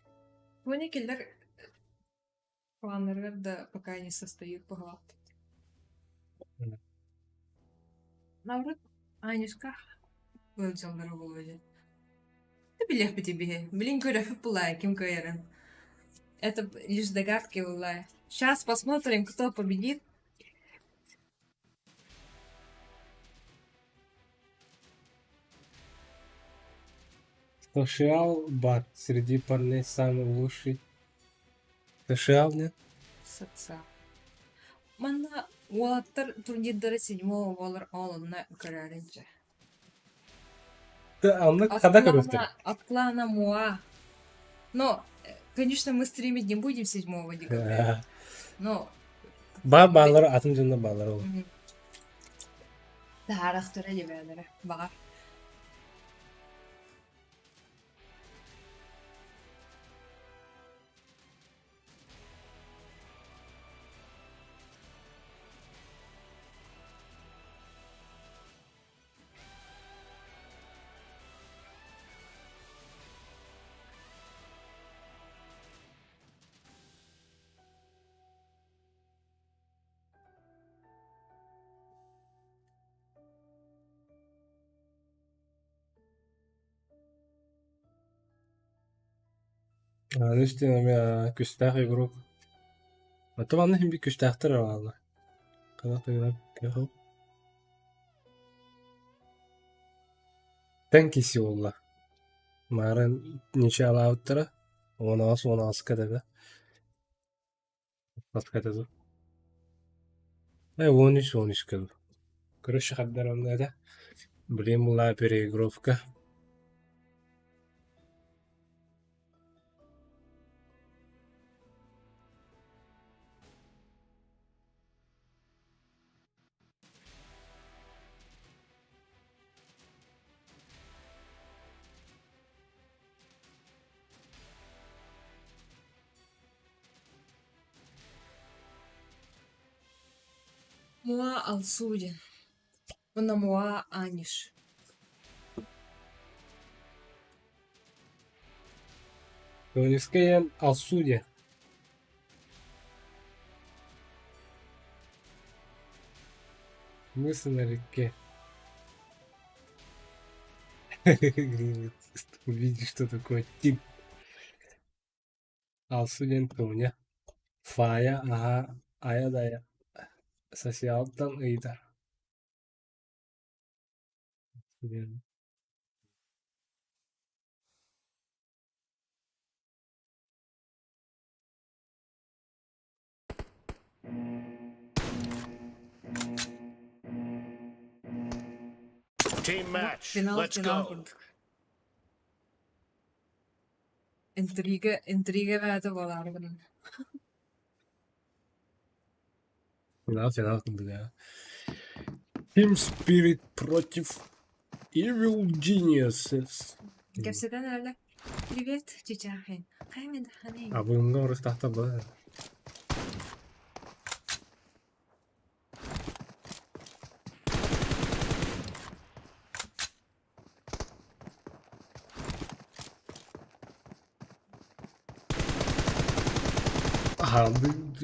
Тоня киллэр планнарыгар да пока не состоит быһалаахтык. Наоборот, Анюшка ыалдьаллара буолуо диэн. Да билиэхпит биһи. Билин көрөһүп булаа ким кыайарын. Это лишь догадки буллаа. Сейчас посмотрим, кто победит. Social бар среди парней самый лучший. Social нет? Социал. Манна уолаттар турнирдара седьмого буолар ол онно көрөөрүнчэ. Онно хада көрүөхтэр. От клана Муа. Но, конечно, мы стримить не будем 7 декабря. Но... Баа бааллар, атын дьонно бааллар ол. Таһаарахтара дебээлэрэ, баҕар. Аны истин эмиэ күстээх игрок. Оттон манна син биир күстээхтэр эрэ бааллар. Тэн киси буолла. Маарын ничаалаабыттара 18-18 кэтэтэ. Кэтэтэ. 13-13 кэлбит. Короче, хардар онно этэ. Блин была переигровка. Муа Алсу диэн уонна Муа Аниш. Туниская Алсу диэн. Мысль на реке. Увидишь, что такое тип. Алсу диэн Тоня. Фая аһа айа-дайа социалтан ыйытар. Team match. Финал Let's финал go. курдук. Интрига интрига баата буолаары гынан. Финал финал курдук ээ. Team Spirit против Evil Geniuses. Кэпсэтэн эрэлэ. Привет, чичахин. Хаймин ханей. А бүгүҥҥү орустаахтар буолар.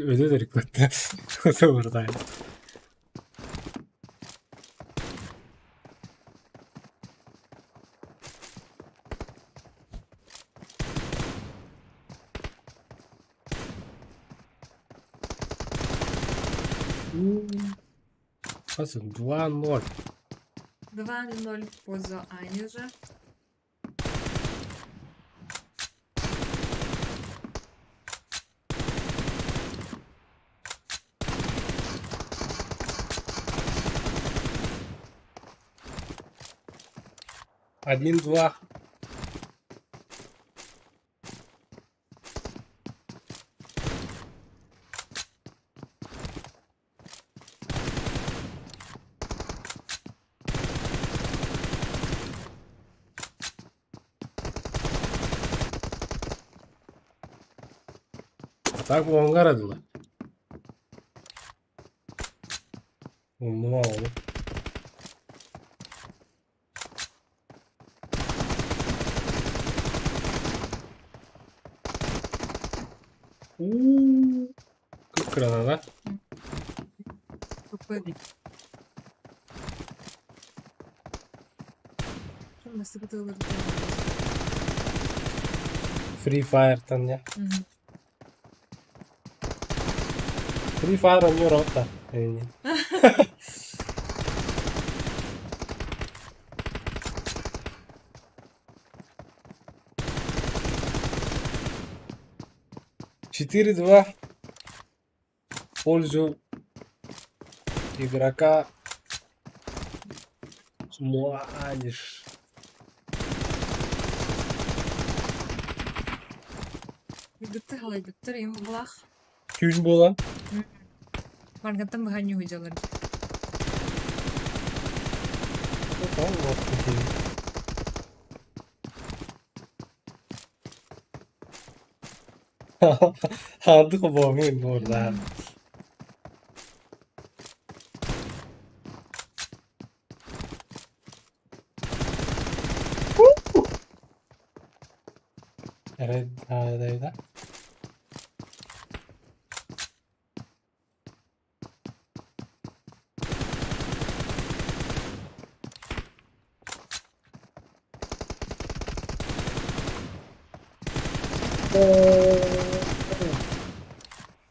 Өлө да эрикпэттэ. Хас 2-0. 2-0 в пользу Анижа. 1-2. Так уоҥҥа эрэ дылы. Умнума ону. Уу, кып-кыраната. Тупой. Nasıl olur? Free Fire'тан дьэ. Free Fire оонньуур оҕо эйигин. 4-2 в пользу игрока Муаниш. Ыгытты халайбыттар им булах. Түүн буолан Маргаттан быһа ньуһудьалар. Aldık o boğumu orada. Evet, neredeydi?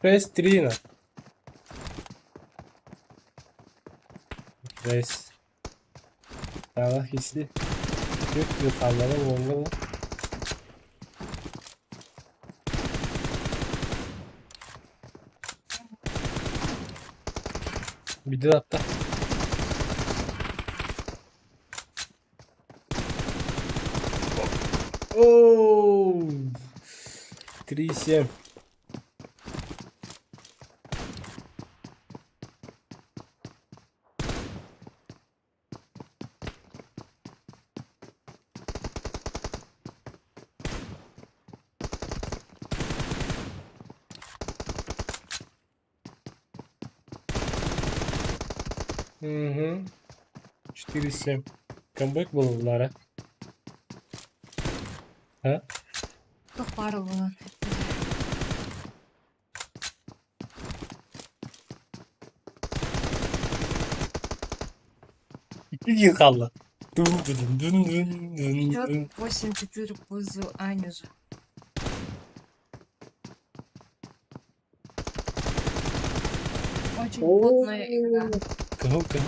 6-3 на. Рейс. Ала хиси. Жүк юқалары оңғы. Видео атта. Оу! 3-7. Угу. 4-7. Камбэк был в Лара. А? Туох баар буолан. Икки хаалла. Дун дун дун дун дун Счет дун. 8-4 в пользу Анижа. Очень плотная игра. Кого кого?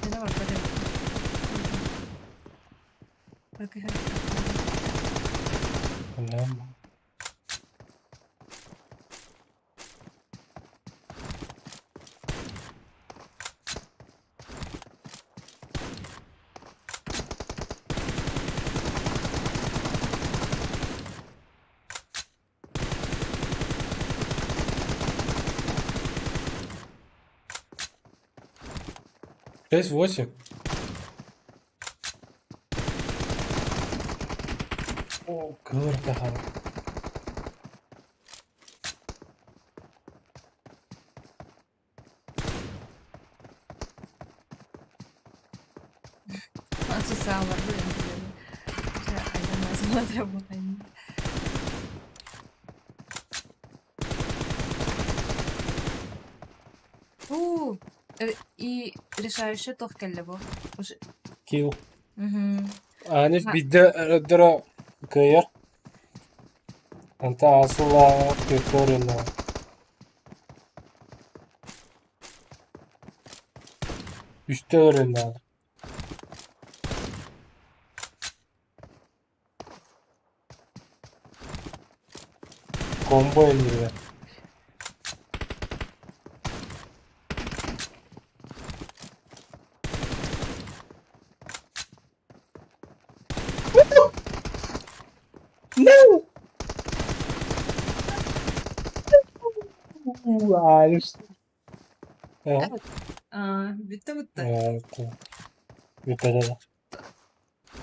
Давай, пойдем. Так, Tamam. 6-8. О, круто. Асоциаллар блин. Айдан У, и решающий туох кэллэ бу. Уже. Kill. Мгм. Аниш биирдэ өрө кыайар. Онтон асыллааҕа территорияны үстэ өрүннэҕэ. Комбо иннигэр. No! Аа, бүттэ бүттэ. Бүттэ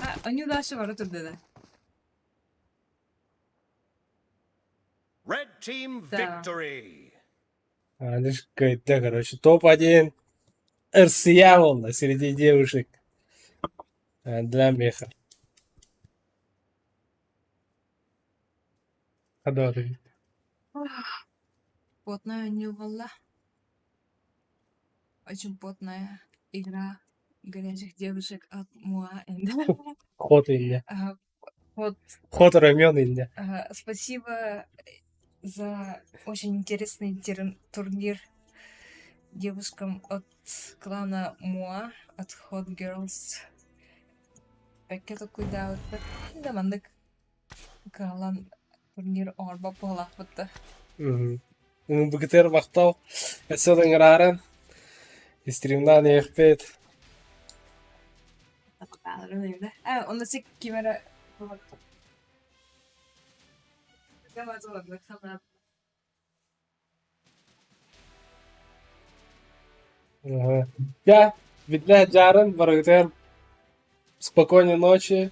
А, они дальше бара турда да. Red team Да. victory. Аныш кыайда, короче, топ-1 РСЯ волна среди девушек. Для меха. Хадары. Потная не валла. Очень потная игра горячих девушек от Муа. Ход инде. Ага, Вот, Ход рамен инде. ага, спасибо за очень интересный турнир. Девушкам от клана Муа, от Hot Girls бэккэ толкуйдаабыттар. Да маннык кыһаллан турнир оҥорбот буолаахпыт да. Быгытыар махтал. Өссө да ыҥырааран стримнаан иһиэхпит. Онно сик ким эрэ Я биллэ дьаарын барыгытыгар спокойной ночи.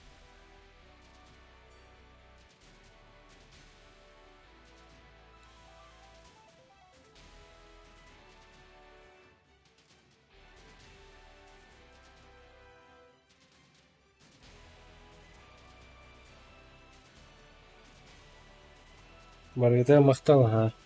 Барыгытыгар махтал аһаа.